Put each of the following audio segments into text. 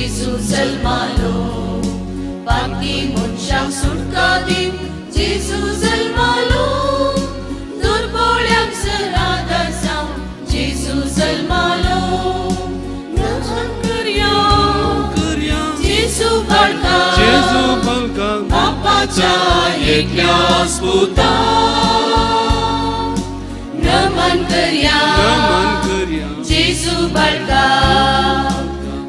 जेजू जल्मालो, पापी मनशांक सुटका दिन जेजू जल्मालो, दुर्बोळ्यांक सरादार जावं जेजू जल्मालो। नमन करया जेजू बाळका, जेजू बाळका, बापाच्या एकल्याच पुता। नमन करया नमन करया जेजू बाळका,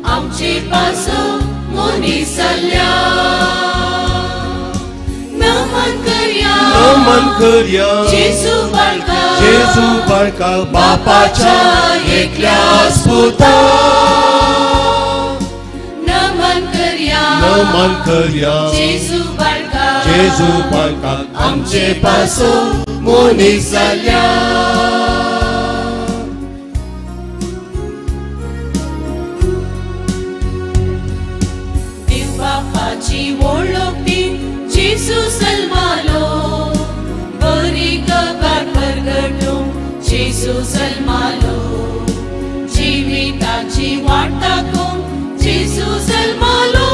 आमचे पासून मनीस जाल्या। नमन करया नमन करया जेजू बाळका, जेजू बाळका, बापाच्या एकल्याच पुता। नमन करया नमन करया जेजू बाळका, जेजू बाळका, आमचे पासून मनीस जाल्या। देव बापाची वळख दी जेजू जल्मालो, बरी खबर परगटूंक जेजू जल्मालो, जिविताची वाट दाखोवंक जेजू जल्मालो,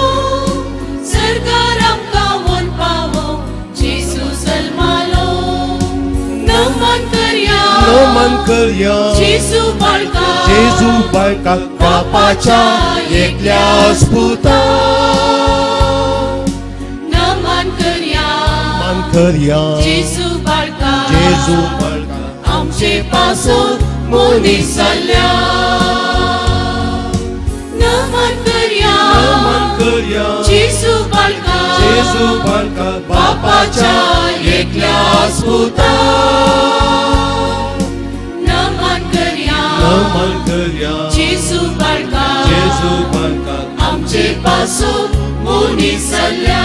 सरकार आमकां वन पावोवंक जेजू जल्मालो। नमन करया नमन करया जेजू बाळका, जेजू बाळका, बापाच्या एकल्याच पुता। नमन करया नमन करया जेजू बाळका, जेजू बाळका, आमचे पासून मनीस जाल्या। नमन करया नमन करया जेजू बाळका, जेजू बाळका, बापाच्या एकल्याच पुता। नमन करया नमन करया जेजू बाळका, जेजू बाळका, आमचे पासून मनीस जाल्या।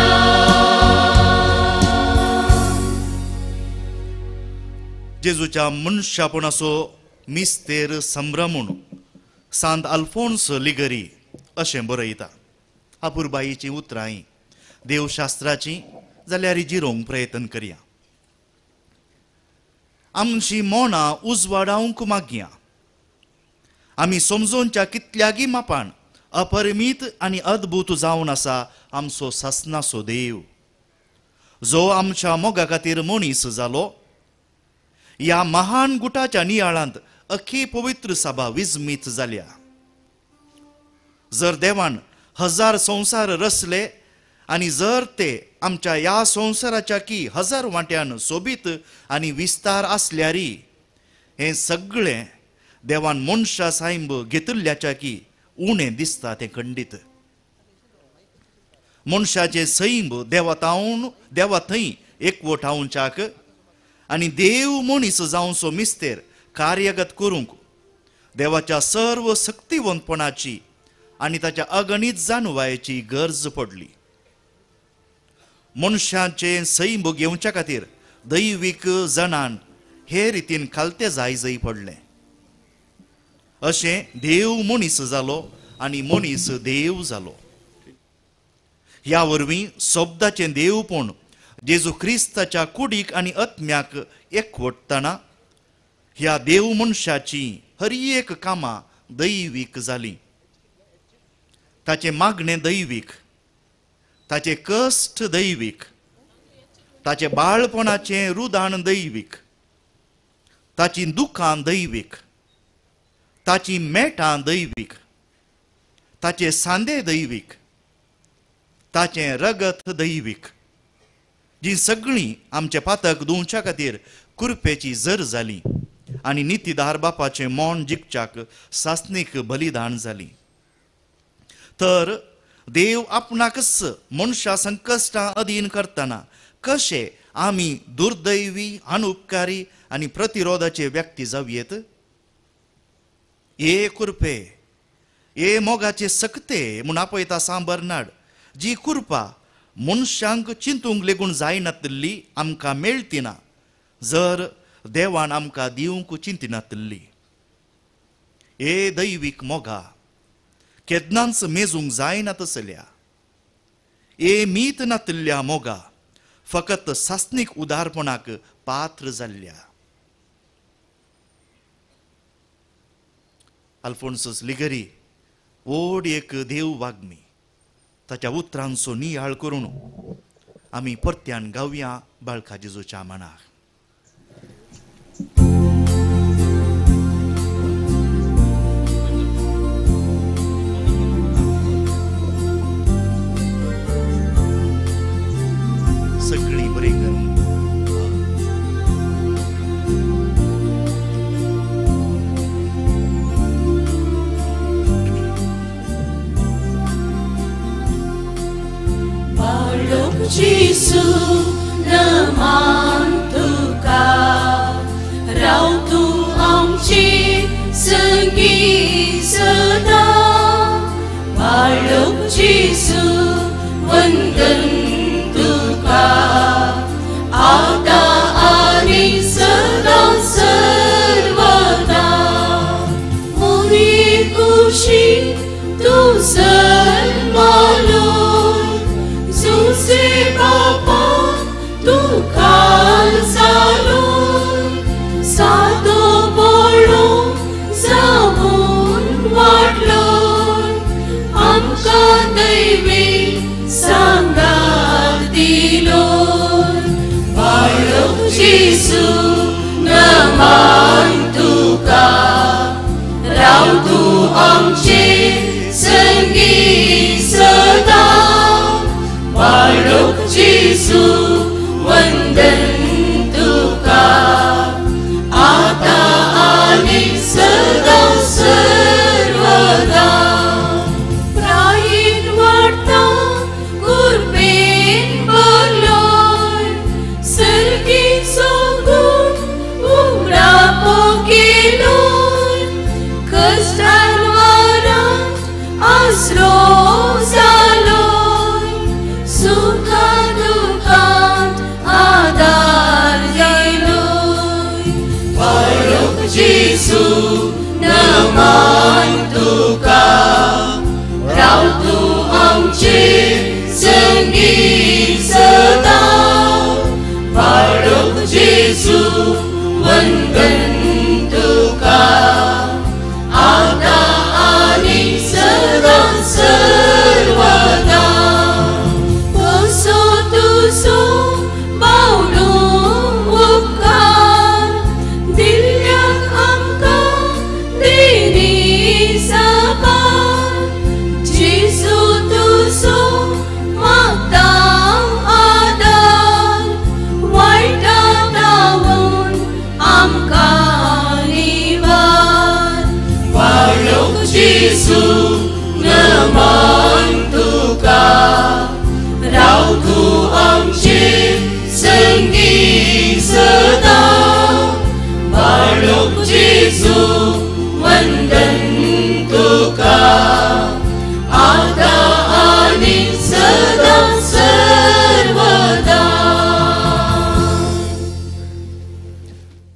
जेजूच्या मनशापणाचो मिस्तेर संभ्रमून सांत अल्फोन्स लिगरी अशें बरयता। अपुरबाईचीं उतरां देवशास्त्राचीं जाल्यार जिरोवंक प्रयत्न करया। आमची मोनां उजवाडावंक मागया, आमी समजोवच्या कितल्यागी मापान अपरिमीत आनी अद्भूत जावन आसा आमचो सासनाचो देव, जो आमच्या मोगा खातीर मनीस जालो। ह्या महान गुटाच्या नियाळांत अख्खी पवित्र सभा विस्मीत जाल्या। जर देवान हजार संवसार रचले आनी जर ते आमच्या ह्या संवसाराच्या की हजार वांट्यान सोबीत आनी विस्तार आसल्यारी हें सगळें देवान मनशा सायंब घेतिल्ल्याच्या की उणें दिसता तें खंडीत। मनशाचें सैंब देवा तावन देवा थंय एकवटावच्याक आनी देव मनीस जावचो मिस्तेर कार्यगत करूंक देवाच्या सर्व शक्तिवंतपणाची आनी ताच्या अगणीत जाणवायेची गरज पडली। मनशाचें सैंब घेवच्या खातीर दैवीक जणान हे रितीन खालते जाय जय पडलें। अशें देव मनीस जालो आनी मनीस देव जालो। ह्या वरवीं शब्दाचें देवपण जेजू क्रिस्ताच्या कुडीक आनी आत्म्याक एकवटतना ह्या देव मनशाची हर एक कामां दैवीक जालीं। ताचें मागणें दैवीक, ताचें कश्ट दैवीक, ताचें बाळपणाचें रुदान दैवीक, ताचीं दुखां दैवीक, ताचीं मेटां दैवीक, ताचे सांदे दैवीक, ताचें रगत दैवीक, जी सगळीं आमचे पातक धुवच्या खातीर कुरपेची जर जाली आनी नितीदार बापाचें मौन जिखच्याक सासणीक बलिदान जाली। तर देव आपणाकच मनशा संकश्टां अधीन करतना कशे आमी दुर्दैवी, अनुपकारी आनी प्रतिरोधाचे व्यक्ती जावयेत? हे कुरपे, हे मोगाचे सक्ते म्हूण आपयता सांत बर्नार्ड, जी कुरपा मनशांक चिंतूंक लेगून जायनातिल्ली आमकां मेळटी ना जर देवान आमकां दिवंक चिंतिनातिल्ली। हे दैवीक मोगा केन्नाच मेजूंक जायना तसल्या, हे मीत नातिल्ल्या मोगा फकत सासणीक उदारपणाक पात्र जाल्ल्या। अल्फोन्सस लिगरी व्हड एक देव वाग्मी। ताच्या उतरांचो नियाळ करून आमी परत्यान गावया बाळका जेजूच्या मानाक. सगळी बरी करून जेसू नमान तुका, राव तूं आमचे संगी सदां. बाळक जेसू वंदन तुका, आतां आनी सदां सर्वदा. मोरी कुशी तूं सन्मालो, जुसे बापा तूं खाल जालो, सादो बोळो जावन वाडलो, आमकां दैवी सांगात दिलो. बाळक जेसू नमान तुका, राव तूं आमचे संगी सदां. बाळक जेसू वंदन तुका, आतां आनी सदां सर्वदा. प्रायेन वाडटा कुर्बेन भरलोय, सर्गीचो गूण उगडापो केलोय, कश्टान वारांत आसरो जालो, सुखा दुखांत आदार दिलोय. बाळक जेसू नमान तुका, राव तूं आमचे संगी सदां. बाळक जेसू वंदन तुका, आतां आनी सदां सर्वदा. तुजो बावडो उपकार दिल्ल्याक आमकां देणी साबार. जेजू तुजो मागता आदार, वायटा तावून आमकां निवार. बाळक जेजू नमान तुका, राव तूं आमचे संगी सदां. बाळक जेजू वंदन तुका, आतां आनी सदां सर्वदा.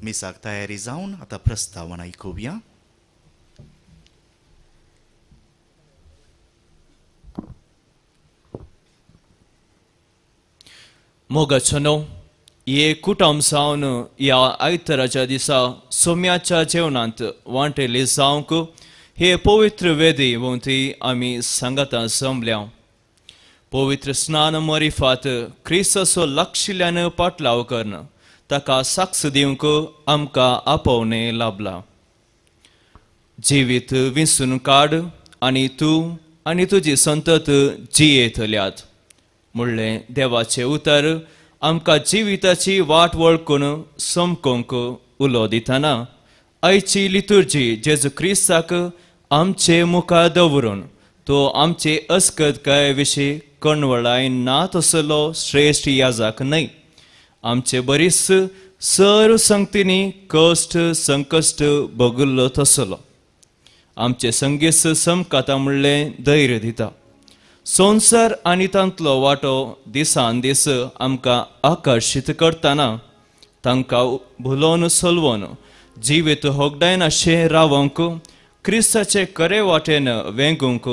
मिसाक तयारी जावन आतां प्रस्तावना आयकुया. मोगाचो न्हू हे कुटुंब जावन ह्या आयताराच्या दिसा सोम्याच्या जेवणांत वांटेली जावंक हे पवित्र वेदी भोंवती आमी सांगातां जमल्या. पवित्र स्नान मरिफात क्रिस्ताचो लागशिल्ल्यान पाटलाव करून ताका साक्ष दिवंक आमकां आपोवणें लाभलां. जिवीत विंचून काड आनी तूं आनी तुजी संतत जियेतल्यात म्हणलें देवाचें उतर आमकां जिविताची वाट वळखून समकोंक उलो दितना आयची लितुर्जी जेजू क्रिस्ताक आमचे मुखार दवरून तो आमचे अस्कतकाये विशीं कणवळाय ना तसलो श्रेश्ठ याजाक न्हय, आमचे बरीच सर्व संगतींनी कश्ट संकश्ट भोगिल्लो तसलो आमचे संगीत समकाता म्हणलें धैर्य दिता. संवसार आनी तांतलो वांटो दिसान दीस आमकां आकर्शीत करतना तांकां भुलोवन सलवोन जिवीत होगडायनाशें रावंक क्रिस्ताचे खरे वाटेन वेंगूंक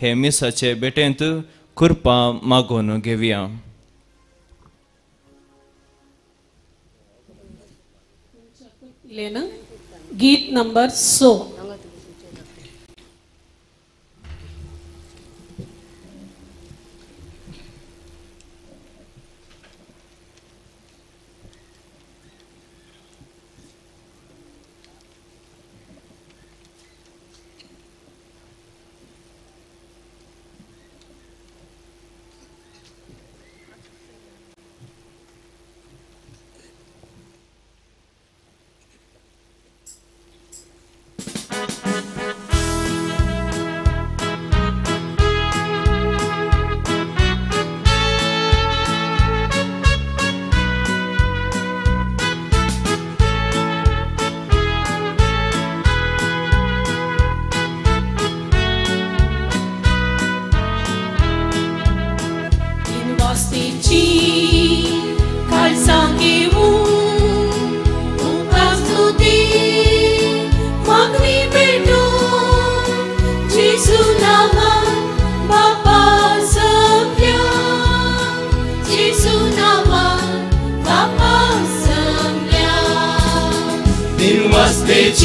हे मिसाचे भेटेंत कृपा मागून घेवया. गीत नंबर 100.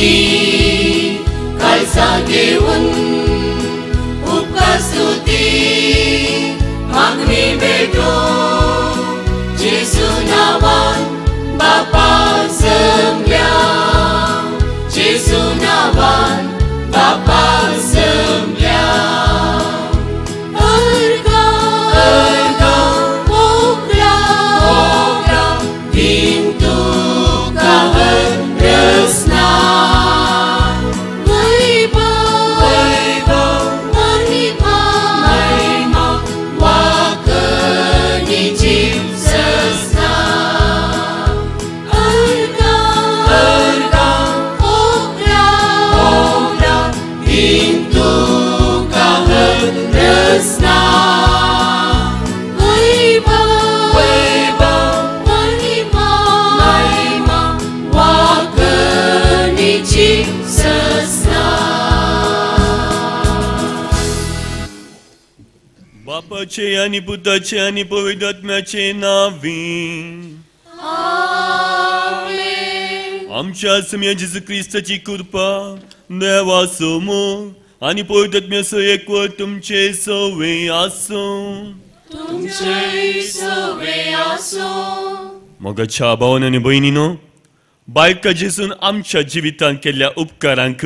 आमची काळजां घेवन उपकार स्तुती मागणी भेटो जेजू नांवान बापा जमल्या जेजू नांवान बापा जमल्या अर्घा अर्घा मोगरा मोगरा दिन तुका रसना वैभव वैभव महिमा महिमा वाकणीची सजना अर्घा अर्घा मोगरा मोगरा दिन तुका रसना वैभव वैभव महिमा महिमा वाकणीची सजना. बापाचे आनी पुताचे आनी पवित्र आत्म्याचे नांवी. आमेन. आमच्या सम्या जेजू क्रिस्ताची कृपा, देवाचो मोग आनी पवित्र आत्म्याचो एकवट तुमचे सवे आसूं. तुमचे सवे आसूं. मोगाच्या भावान आनी भयणीनो, बायका जेजून आमच्या जिवितांत केल्ल्या उपकारांक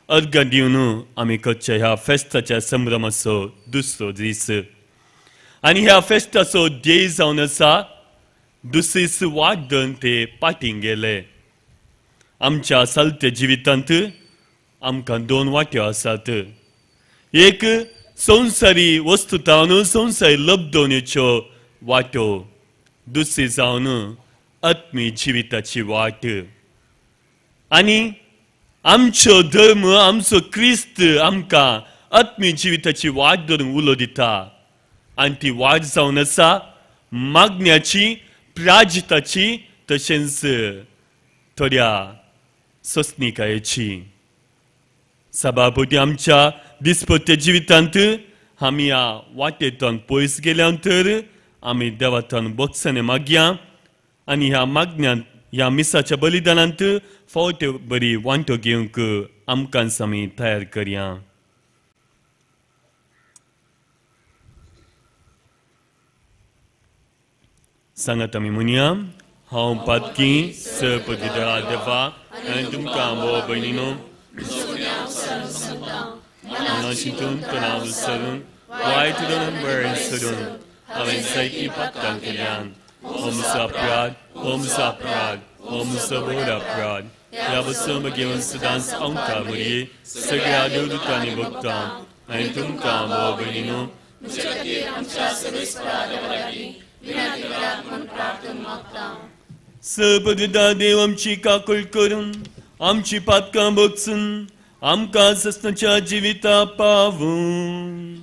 अर्घां दिवन आमी करच्या ह्या फेस्ताच्या संभ्रमाचो दुसरो दीस आनी ह्या फेस्ताचो ध्येय जावन आसा दुसरीच वाट धरून ते पाटीं गेले. आमच्या चलत्या जिवितांत आमकां दोन वाट्यो आसात. एक संवसारी वस्तू जावन संवसारी लब्दवणेच्यो वाट्यो, दुसरी जावन आत्मी जिविताची वाट. आनी आमचो धर्म, आमचो क्रिस्त आमकां आत्मी जिविताची वाट धरून उलो दिता आनी ती वाट जावन आसा मागण्याची, प्राजिताची, तशेंच थोड्या सोंसणीकायेची. सभापती आमच्या दिसपट्ट्या जिवितांत आमी ह्या वाटेंतल्यान पयस गेल्या तर आमी देवांतल्यान बोगसाणे मागया आनी ह्या मागण्यांत, ह्या मिसाच्या बलिदानांत फावट्यो बरी वांटो घेवंक आमकांच आमी तयार करया. सांगात आमी म्हणया, हांव पातकी सपदिता देवा आनी तुमकां भाव भयणीनो मना चिंतून तणाव सरून वायट उलोवन बरें सोडून हांवें जायतीं पातकां केल्यान. हो म्हजो अपराध, हो म्हजो अपराध, हो म्हजो व्हड अपराध. ह्या वस्तू घेवन सदांच अंका मुरये सगळ्या देवदूतांनी भोगता आनी तुमकां भाव भयणीनो सपदिता देव आमची काकूळ करून आमची पातकां भोगसून आमकां सस्नाच्या जिविता पावूं.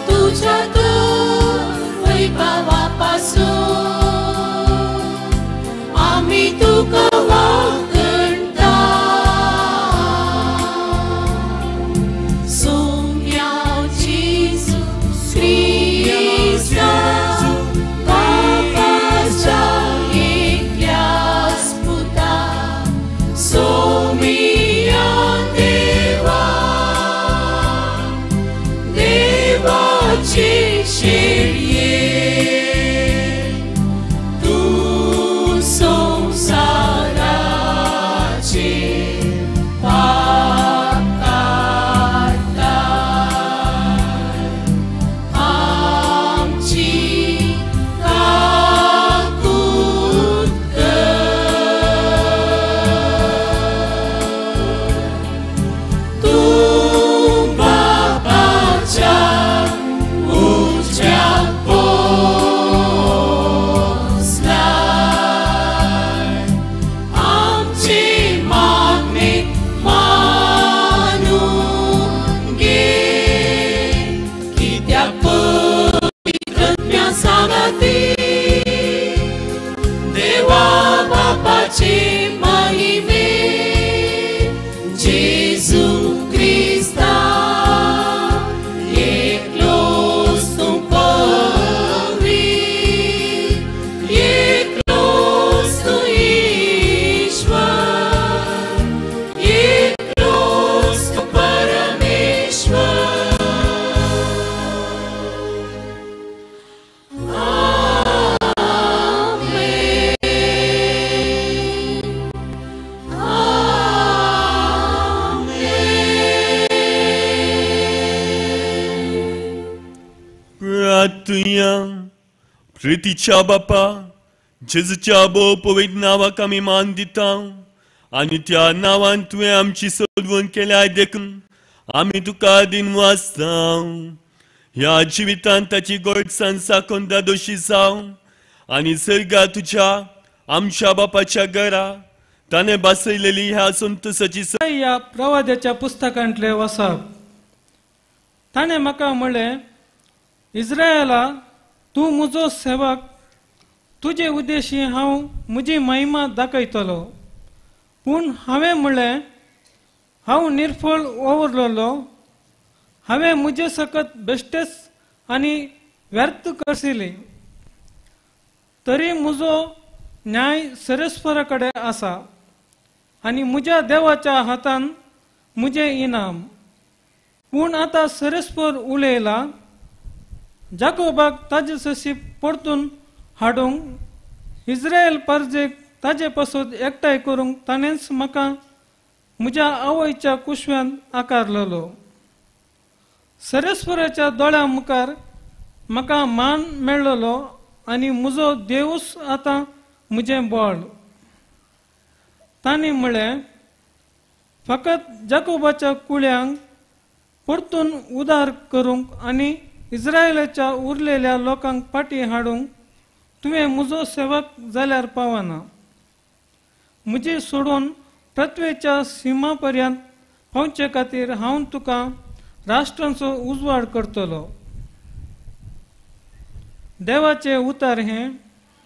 तुझ्या तू वैभवापासून. देवाचे महिमे जेजू क्रिस्ता एकलोच तूं पवित्र एकलोच तूं ईश्वर एकलोच तूं परमेश्वर. प्रितीच्या बापा जेजूच्या भोव पवित्र नांवाक आमी मान दिता आनी त्या नांवान तुवें आमची सोडवण केल्या देखून आमी तुका दिनवासता. ह्या जिवितांत ताची गोडसाण साकून दादोशी जावं आनी सर्गा तुज्या आमच्या बापाच्या घरा ताणें बसयलेली ह्या संतोसाची ह्या प्रवाद्याच्या पुस्तकांतले वसप. ताणें म्हाका म्हणलें, इस्रायला तूं म्हजो सेवक, तुजे उद्देशी हांव म्हजी महिमा दाखयतलो. पूण हांवें म्हणलें, हांव निर्फळ ओवरलोलो, हांवें म्हजे सकत बेश्टेच आनी व्यर्थ करसिली, तरी म्हजो न्याय सरेस्वरा कडेन आसा आनी म्हज्या देवाच्या हातान म्हजें इनाम. पूण आतां सरेस्वर उलयला, जाकोबाक ताजे सशी परतून हाडूंक, इस्रायल परजेक ताजे पासत एकठांय करूंक ताणेंच म्हाका म्हज्या आवयच्या कुशव्यांत आकारलेलो. सरेस्वराच्या दोळ्या मुखार म्हाका मान मेळ्ळलो आनी म्हजो देवूच आतां म्हजें बळ. तांणी म्हणलें, फकत जाकोबाच्या कुळ्यांक परतून उदार करूंक आनी इस्रायलाच्या उरलेल्या लोकांक फाटीं हाडूंक तुवें म्हजो सेवक जाल्यार पावना. म्हजी सोडून पृथ्वेच्या सीमा पर्यंत पावचे खातीर हांव तुका राष्ट्रांचो उजवाड करतलो. देवाचें उतर हें.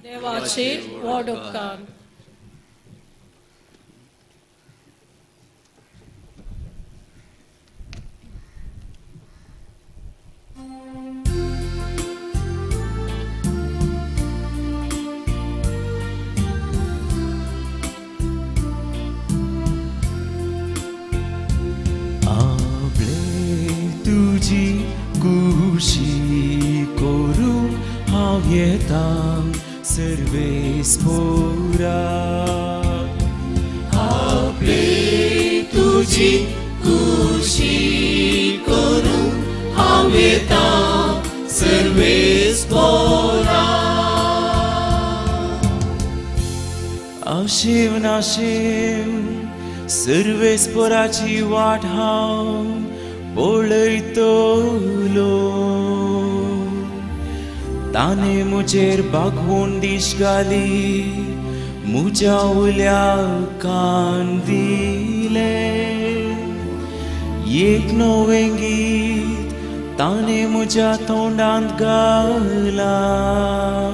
देवाचे व्हड उपकार. तुजी खुशी करूंक हांव येता सर्वेस्पोरा. आपले तुजी खुशी करूंक हांव येता सर्वेस्पोरा. आशेव नाशेव सर्वेस्पोराची वाट हांव पळयतलो. ताणें म्हजेर बागवोन दीश घाली, म्हज्या उल्या कान दिले. एक नवें गीत ताणें म्हज्या तोंडांत घालां,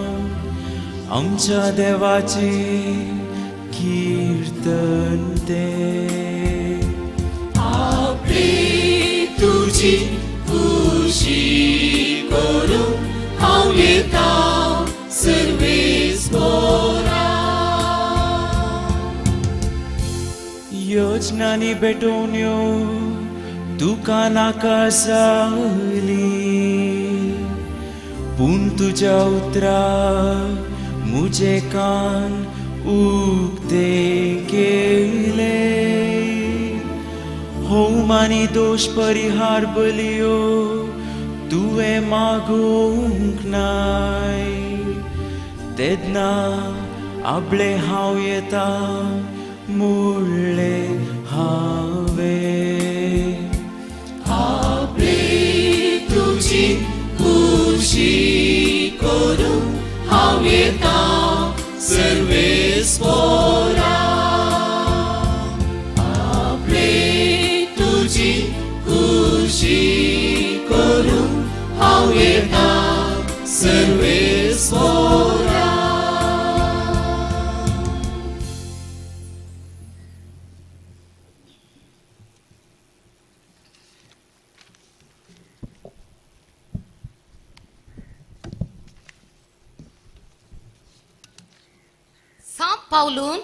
आमच्या देवाचें कीर्तन तें. आपली तुजी खुशी करूंक हांव येता सर्वेस्पोरा. योजनांनी भेटोवण्यो तुका नाका जाली, पूण तुज्या उतराक म्हजे कान उक्ते केले. होम आनी दोश परिहार बलयो तुवें मागूंक नाय, तेन्ना आपले हांव येता म्हणलें हांवें. आपले तुजी खुशी करूंक हांव येता सर्वेस्पोरा. आपले तुजी खुशी करूंक हांव येता सर्वेस्पोरा. पावलून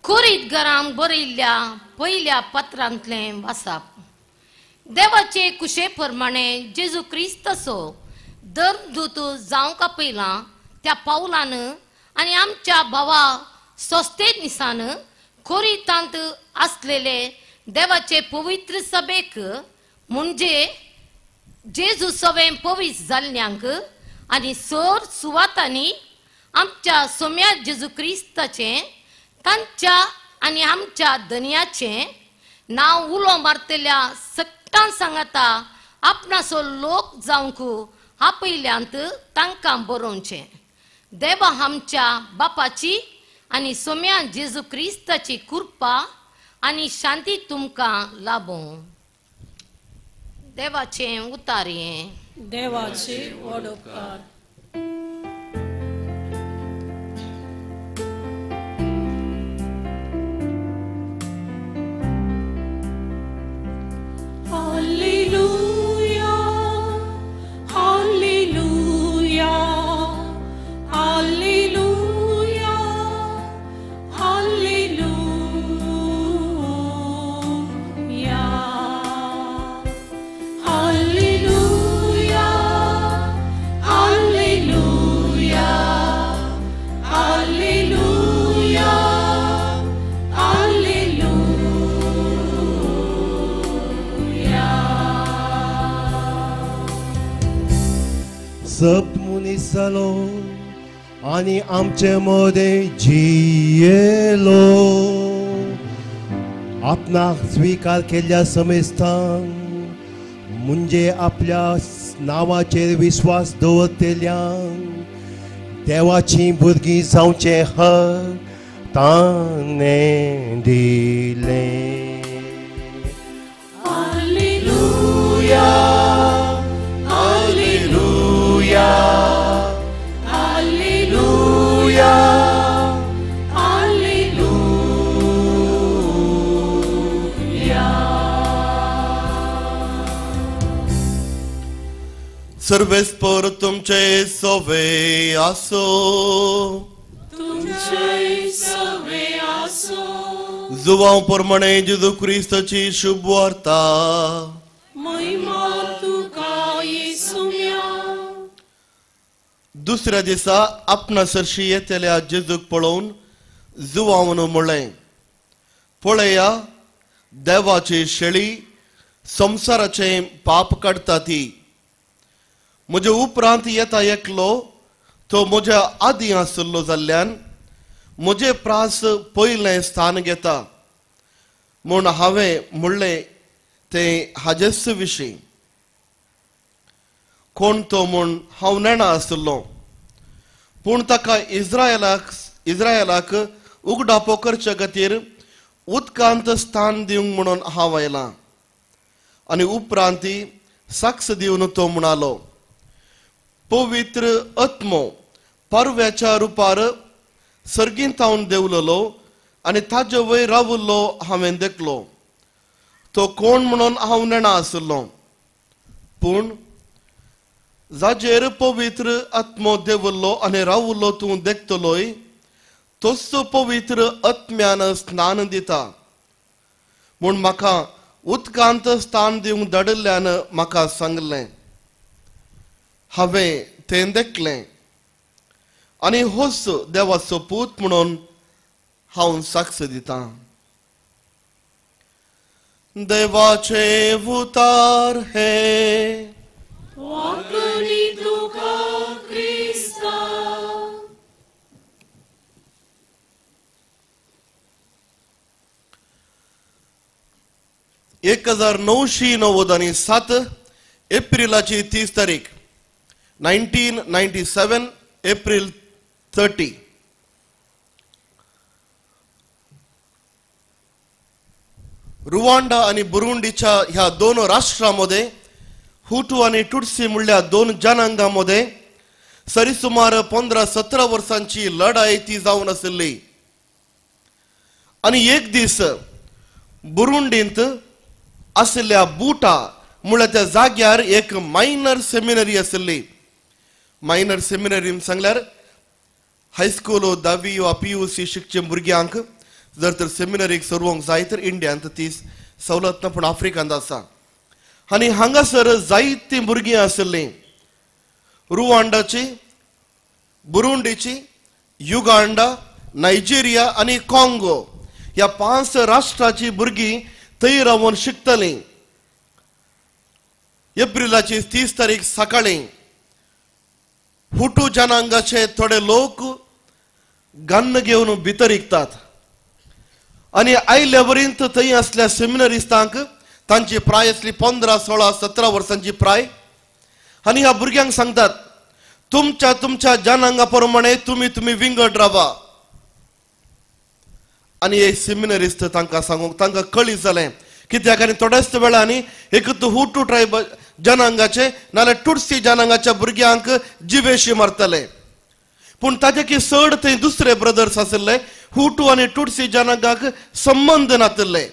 कोरीत घरांक बरयल्ल्या पयल्या पत्रांतलें वाचप. देवाचे कुशे प्रमाणे जेजू क्रिस्ताचो धर्मदूत जावंक आपयलां त्या पावलान आनी आमच्या भावा सोस्ते निसान कोरितांत आसलेले देवाचे पवित्र सभेक म्हणजे जेजू सवें पवित्र जाल्ल्यांक आनी सर सुवातांनी आमच्या सोम्या जेजू क्रिस्ताचें तांच्या आनी आमच्या धनयाचें नांव उलो मारतल्या सट्टां सांगाता आपणाचो लोक जावंक आपयल्यांत तांकां बरोवचें. देवा आमच्या बापाची आनी सोम्या जेजू क्रिस्ताची कृपा आनी शांती तुमकां लाभों. देवाचें उतारयें. देवाचे व्हड उपकार. Hallelujah, hallelujah, hallelujah, hallelujah, hallelujah, hallelujah, hallelujah, hallelujah. सब मनीस जालो आनी आमचे मदें जियेलो. आपणाक स्विकार केल्ल्या समेस्तांक म्हणजे आपल्या नांवाचेर विस्वास दवरतल्यांक देवाचीं भुरगीं जावचें हक ताणें दिलें. Hallelujah, hallelujah, hallelujah, hallelujah. सर्वेस्पर तुमचे सवे आसो. तुमचे सवे आसो. जुवांव प्रमाणे जेजू क्रिस्ताची शुभ वार्ता. महिमा तुका येसुम्या. दुसऱ्या दिसा आपणा सरशी येतल्या जेजूक पळोवन जुवावन म्हणलें, पळया देवाची शेळी संवसाराचें पाप काडटा ती. म्हजे उपरांत येता एकलो तो म्हज्या आदीं आशिल्लो जाल्ल्यान म्हजे प्रास पयलें स्थान घेता म्हूण हांवें म्हणलें तें हाजेच विशीं. कोण तो म्हूण हांव नेणा आशिल्लो, पूण ताका इस्रायलाक उगडापो करचे खातीर उदकांत स्थान दिवंक म्हणून हांव आयलां. आनी उपरांत साक्ष दिवन तो म्हणालो, पवित्र आत्मो पारव्याच्या रुपार सर्गींत देंवलेलो आनी ताजे वयर रावल्लो हांवें देखलो. तो कोण म्हणून हांव नेणा आशिल्लो, पूण जाचेर पवित्र आत्मो देंवल्लो आनी रावल्लो तूं देखतलोय तोच पवित्र आत्म्यान स्नान दिता म्हूण म्हाका उदकांत स्थान दिवंक धाडिल्ल्यान म्हाका सांगलें. हांवें तें देखलें आनी होच देवाचो पूत म्हणून हांव साक्ष दितां. देवाचे उतार हे. वाकरी तुका क्रिस्ता. एक 1997 एप्रिलाची 30 तारीख, 1997 एप्रिल 30. रुवांडा आनी बुरुंडीच्या ह्या दोन राष्ट्रांमध्ये हुटू आनी टुटसी म्हणल्या दोन जनांगांमध्ये सरी सुमार 15-17 वर्सांची लढाई ती जावन आशिल्ली. आनी एक दीस बुरुंडींत आशिल्ल्या बुटा म्हणल्यार त्या जाग्यार एक मायनर सेमिनरी आशिल्ली. मायनर सेमिनरी सांगल्यार हायस्कूल धावी वा PUC शिकचे भुरग्यांक जर तर सेमिनरीक सोडोवंक जाय तर इंडियांत ती सवलत ना, पूण आफ्रिकांत आसा. आनी हांगासर जायतीं भुरगीं आशिल्लीं, रुवांडाची, बुरुंडीची, युगांडा, नायजेरिया आनी कॉंगो ह्या 5 राष्ट्राची भुरगीं थंय रावन शिकतलीं. एप्रिलाची 30 तारीख सकाळीं हुटू जनांगाचे थोडे लोक गन्न घेवन भितर इकतात आनी आयल्या वरींत थंय आसल्या सेमिनरिस्तांक तांची प्राय आसली 15, 16, 17 वर्सांची प्राय. आनी ह्या भुरग्यांक सांगतात तुमच्या तुमच्या जनांगा प्रमाणे तुमी तुमी विंगड रावा. आनी हे सेमिनरिस्त तांकां सांगूंक तांकां कळी जालें कित्याक आनी थोड्याच वेळांनी एक हुटू ट्रायब जनांगाचे नाल्यार टुटसी जनांगाच्या भुरग्यांक जिवेशी मारतले. पूण ताजे की चड थंय दुसरे ब्रदर्स आशिल्ले हुटू आनी टुटसी जनांगाक संबंद नातिल्ले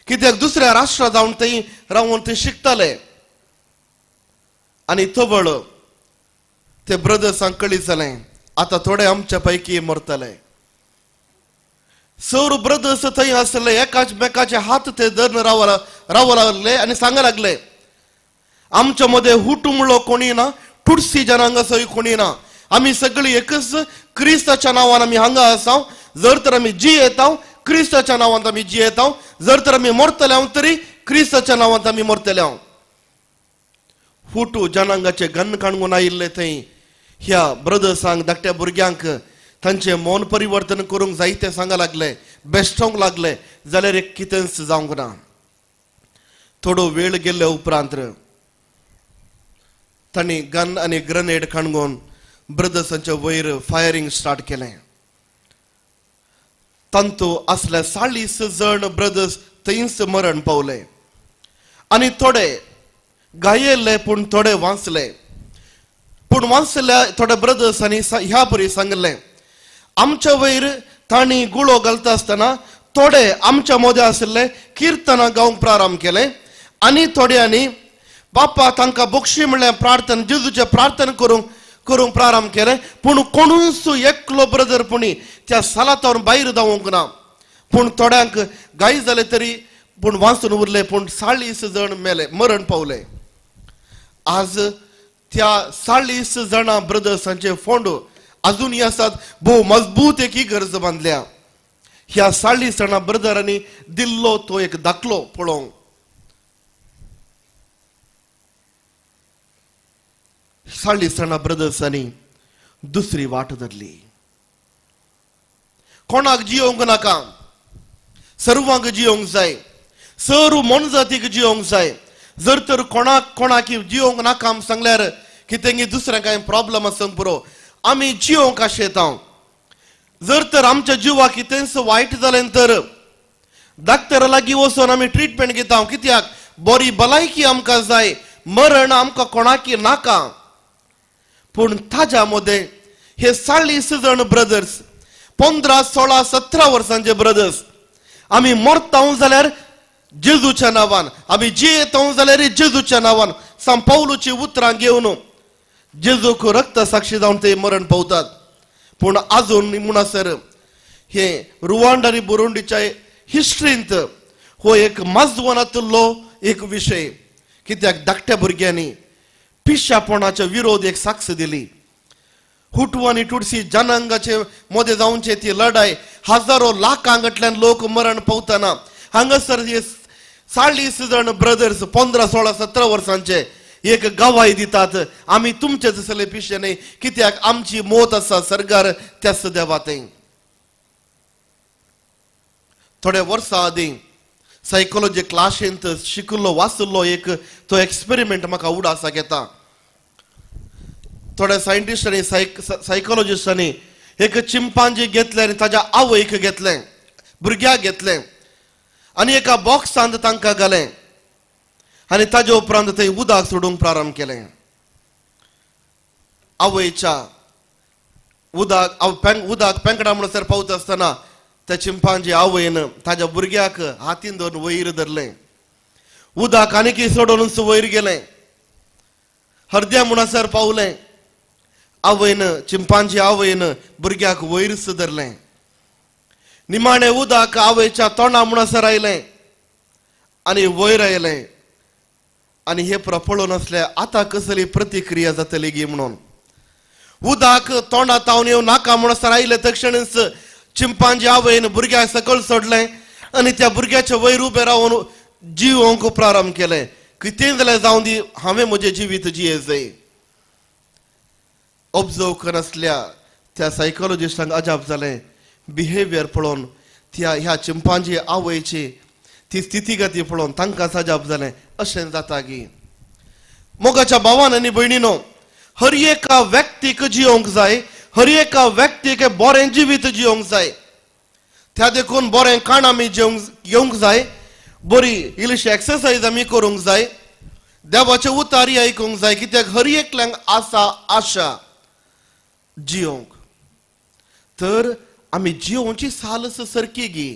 कित्याक दुसऱ्या राष्ट्रा जावन थंय रावन थंय शिकताले. आनी तवळ ते ब्रदर्सांक कळी जालें आतां थोडे आमच्या पैकी मरतले. सर ब्रदर्स थंय आसले एकामेकाचे हात ते धरून रावं लागले आनी सांगा लागले आमच्या मदें हुटू म्हणलो कोणी ना, टुटसी जनांगासोय कोणी ना, आमी सगळीं एकच क्रिस्ताच्या नांवान आमी हांगा आसा. जर तर आमी जियेता क्रिस्ताच्या नांवान आमी जियेता, जर तर आमी मरतले हांव तरी क्रिस्ताच्या नांवान आमी मरतले हांव. हुटू जनांगाचे गन्न काणून आयिल्ले थंय ह्या ब्रदर्सांक धाकट्या भुरग्यांक तांचें मन परिवर्तन करूंक जायते सांगा लागले, बेश्टोवंक लागले, जाल्यार एक कितेंच जावंक ना. थोडो वेळ गेल्ल्या उपरांत तांणी गन आनी ग्रनेड काणगोवन ब्रदर्सांच्या वयर फायरींग स्टार्ट केलें. तांतू आसले 40 जण ब्रदर्स थंयच मरण पावले आनी थोडे घायेल्ले पूण थोडे वांचले. पूण वांचल्या थोडे ब्रदर्सांनी ह्या परी सांगलें आमच्या वयर तांणी गुळो घालता आसतना थोडे आमच्या मोदे आशिल्ले किर्तनां गावंक प्रारंभ केलें आनी थोड्यांनी बापा तांकां बक्षी म्हणल्यार प्रार्थना जेजूचें प्रार्थना करूंक प्रारंभ केलें. पूण कोणूच एकलो ब्रदर पुणी त्या सालातावर भायर धांवूंक ना. पूण थोड्यांक घाय जाले तरी पूण वाचून उरले, पूण 40 जण मेले, मरण पावले. आज त्या 40 जाणां ब्रदर्सांचे फोंड अजूनय आसात, भोव मजबूत एक इगर्ज बांदल्या. ह्या 40 जाणां ब्रदरांनी दिल्लो तो एक दाखलो पळोवंक. 40 जाणां ब्रदर्सांनी दुसरी वाट धरली. कोणाक जियोवंक नाका, सर्वांक जियोवंक जाय, सर्व मोनजातीक जियोवंक जाय. जर तर कोणाक कोणाक जियोवंक नाका आम सांगल्यार कितें दुसऱ्या कांय प्रॉब्लम आसूंक पुरो, आमी जियोवंक आशेता. जर तर आमच्या जिवाक कितेंच वायट जालें तर डॉक्टरा लागीं वचून आमी ट्रिटमेंट घेता, कित्याक बरी भलायकी आमकां जाय, मरण आमकां कोणाकी नाका. पूण ताज्या मदें हे 40 जण ब्रदर्स 15, 16, 17 वर्सांचे ब्रदर्स आमी मरता जाल्यार जेजूच्या नांवान, आमी जियेता जाल्यार जेजूच्या नांवान, सांत पावलूची उतरां घेवन जेजूक रक्त साक्षी जावन ते मरण पावतात. पूण आजून म्हणसर हे रुवांडा आनी बुरुंडीच्या हिस्ट्रींत हो एक माजवनातलो एक विशय, कित्याक धाकट्या भुरग्यांनी पिश्यापणाच्या विरोध एक साक्ष दिली. हुटू आनी टुडसी जनांगाचे मदें जावचे ती लढाय हजारो लाखांतल्यान लोक मरण पावतना हांगासर हे 40 जण ब्रदर्स 15, 16, 17 वर्सांचे एक गवाय दितात आमी तुमचे तसले पिशे न्हय, कित्याक आमची मोत आसा सरकार त्याच देवाते. थोड्या वर्सां आदीं सायकोलॉजी क्लासींत शिकिल्लो वाचिल्लो एक तो एक्सपेरिमेंट म्हाका उडासाक येता. थोड्या सायंटिस्टांनी सायकोलॉजिस्टांनी एक चिंपांजी घेतलें आनी ताज्या आवयक घेतलें, भुरग्याक घेतलें आनी एका बॉक्सांत तांकां घालें आनी ताजे उपरांत थंय उदक सोडूंक प्रारंभ केलें. आवयच्या उदक पेंकडा म्हणसर पावता आसतना त्या चिंपांजी आवयन ताज्या भुरग्याक हातीन धरून वयर धरलें, उदक आनीक सोडून वयर गेलें, हरद्या म्हणसर पावलें. आवयन चिंपांजी आवयन भुरग्याक वयरच धरलें. निमाणें उदक आवयच्या तोंडा म्हणसर आयलें आनी वयर आयलें आनी हे पळोवन आसलें आतां कसली प्रतिक्रिया जातली गी म्हणून. उदक तोंडा तावन येवन नाका म्हणसर आयलें तक्षणच चिंपांजी आवयन भुरग्याक सकयल सोडलें आनी त्या भुरग्याच्या वयर उबें रावन जिवोवंक प्रारंभ केलें. कितें जाल्यार जावं दी, हांवें म्हजें जिवीत जियें. ऑब्जर्व करनासल्या त्या सायकोलॉजिस्टांक अजाप जालें. बिहेवियर पळोवन त्या ह्या चिंपांजी आवयची ती स्थितीगती पळोवन तांकां अजाप जालें. अशें जाता की मोगाच्या भावान आनी भयणीनो, हर एका व्यक्तीक जियोंक जाय, हर एका व्यक्तीक बरें जिवीत जियोंक जाय. त्या देखून बरें खाण आमी घेवंक जाय, बरी इल्लीशी एक्सरसायज आमी करूंक जाय, देवाचे उतारी आयकूंक जाय. कित्याक हर एकल्यांक आसा आशा जियोंक. तर आमी जियोवची सालस सारकी गी,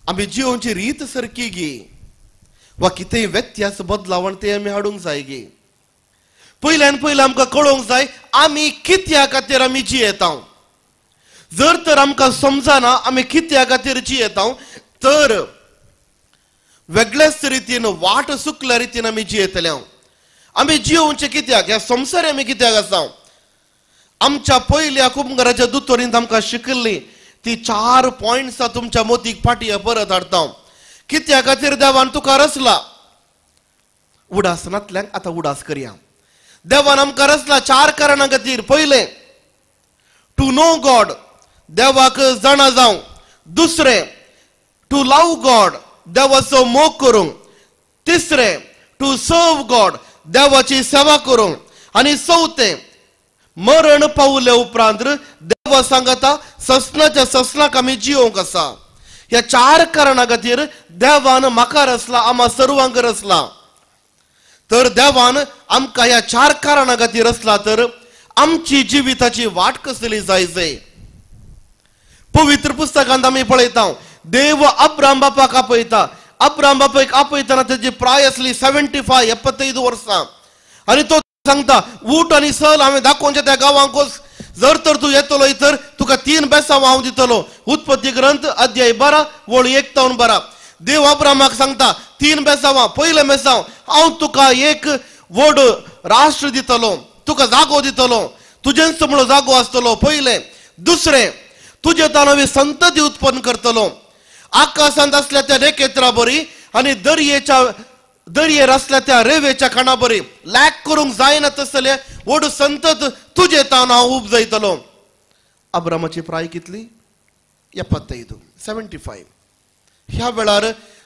आमी जियोवची रीत सारकी गी, वा कितेंय व्यत्यास बदलावण ते आमी हाडूंक जाय गी. पयल्यान पयलीं आमकां कळोवंक जाय आमी कित्या खातीर आमी जियेता. जर तर आमकां समजना आमी कित्या खातीर जियेता तर वेगळेच रितीन वाट चुकल्या रितीन आमी जियेतले. आमी जियोवचें कित्याक, ह्या संवसार आमी कित्याक आसा. आमच्या पयल्या कुमगराच्या दुतोरीन आमकां शिकल्ली ती 4 पॉयंट्स तुमच्या मोतीक फाटी परत हाडटा. कित्या खातीर देवान तुका रचला, उडास नातल्यांक आतां उडास करया. देवान आमकां रचला 4 कारणां खातीर. पयलें, टू नो गॉड, देवाक जाणा जावं. दुसरें, टू लव गॉड, देवाचो मोग करूंक. तिसरें, टू सर्व गॉड, देवाची सेवा करूंक. आनी चवथें, मरण पावले उपरांत देवा सांगता ससनाच्या ससनाक आमी जियोंक आसा. ह्या 4 कारणां खातीर देवान म्हाका रचला, आमा सर्वांक रचला. तर देवान आमकां ह्या 4 कारणां खातीर रचला तर आमची जिविताची वाट कसली जाय जाय. पवित्र पुस्तकांत आमी पळयता देव अब्राम बापाक आपयता. अब्राम बापाक आपयतना तेजी प्राय आसली 75 वर्सां. आनी तो सांगता उठ आनी चल, हांवें दाखोवच्या त्या गांवांक वच, जर तर तूं येतलो तर तुका 3 बेसांव हांव दितलो. उत्पत्ती ग्रंथ अध्याय 12 वळ 1 ते 12. देव अब्रामाक सांगता 3 बेसांवां. पयलें बेसांव, हांव तुका एक व्हड राष्ट्र दितलो, तुका जागो दितलो, तुजेंच म्हणून जागो आसतलो. पयलें. दुसरें, तुजे तान संतती उत्पन्न करतलो, आकाशांत आसल्या त्या रेखेत्रा बरी आनी दर्येच्या दर्येर आसल्या त्या रेवेच्या खाणा बरी लॅक करूंक जायना तसले व्हड संतत तुजे तान हांव उपजयतलो. अब्रामाची प्राय कितली? 75, 75. ह्या वेळार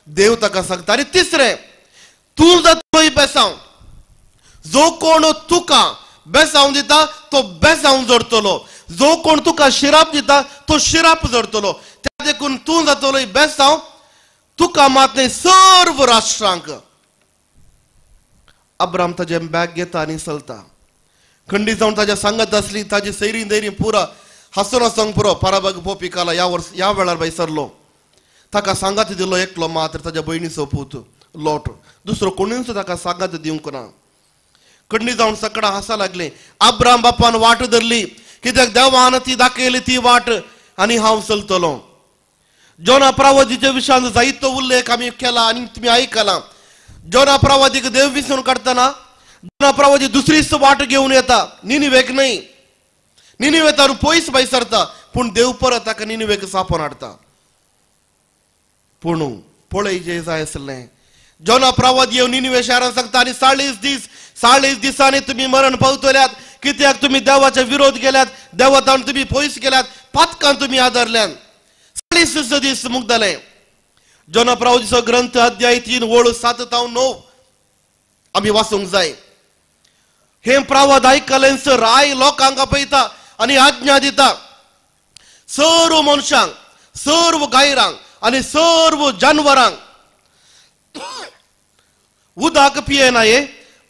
देव ताका सांगता. आनी तिसरें, तूं जातलो बेसांव, जो कोण तुका बेसांव दिता तो बेसांव जोडटलो, जो कोण तुका शिराप दिता तो शिराप जोडटलो. त्या देखून तूं जातलो बेसांव, तुका मात न्हय सर्व राष्ट्रांक. अब्राम ताजें बॅग घेता आनी चलता. खंडी जावन ताज्या सांगत आसली ताजी सैरी दैरी पुरा हांसून हांसूंक पुरो. पाराबाग पोपी काला ह्या वर्स ह्या वेळार बाय सरलो. ताका सांगात दिलो एकलो मात्र ताज्या भयणीचो पूत लोट, दुसरो कोणूच ताका सांगात दिवंक ना. खंडी जावन सकाळ हांसा लागली. अब्राम बापान वाट धरली, कित्याक देवान ती दाखयली ती वाट आनी हांव चलतलो. जोना प्रावदीच्या विशयांत जायतो उल्लेख आमी केला आनी तुमी आयकला. जोना प्रावदीक देव विसरून काडटना जोना प्रावदी दुसरीच वाट घेवन येता, निनिवेक न्हय. निनिवेतार पयस भायर सरता, पूण देव परत ताका निनिवेक सापोवन हाडटा. पूण पळय जे जाय आसलें, जोना प्रावदी येवन निनिवे शारांत सांगता आनी 40 दिसांनी तुमी मरण पावतल्यात, कित्याक तुमी देवाचे विरोध केल्यात, देवातान तुमी पयस गेल्यात, पातकान तुमी आदरल्यात. 40 दीस मुगदले. जोना प्रावदीचो ग्रंथ अध्याय 3 वळ 7 ते 9 आमी वाचूंक जाय. हे प्रावद आयकलेंच राय लोकांक आपयता आनी आज्ञा दिता, सर्व मनशांक, सर्व गायरांक आनी सर्व जानवरांक उदक पियेनाये,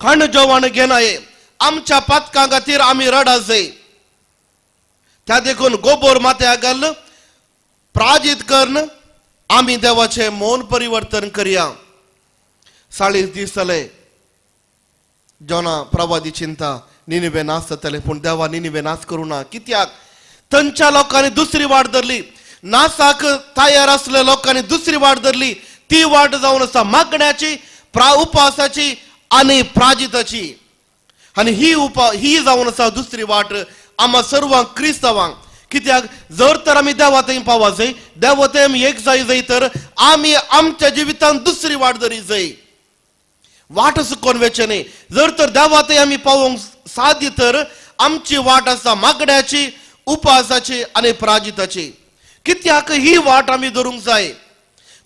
खाण जेवण घेनाये, आमच्या पातकां खातीर आमी रडा जाय. त्या देखून गोबोर माथ्या घाल प्राजीत करून आमी देवाचें मौन परिवर्तन करया. 40 दीस जाले जोना प्रवादी चिंता निनिवे नाश जातले, पूण देवा निनिवे नाश करूं ना. कित्याक थंयच्या लोकांनी दुसरी वाट धरली, नासाक तयार आसल्या लोकांनी दुसरी वाट धरली. ती वाट जावन आसा मागण्याची, उपासाची आनी प्राजिताची. आनी ही जावन आसा दुसरी वाट आमा सर्वांक क्रिस्तावांक. कित्याक जर तर आमी देवा थंय पावा जाय, देवा थंय आमी एक जाय जाय तर आमी आमच्या जिवितांत दुसरी वाट धरी जाय. वाट चुकोवन वचचें न्ही. जर तर देवा थंय आमी पावोवंक साध्य तर आमची वाट आसा मागण्याची, उपासाची आनी प्राजिताची. कित्याक ही वाट आमी धरूंक जाय.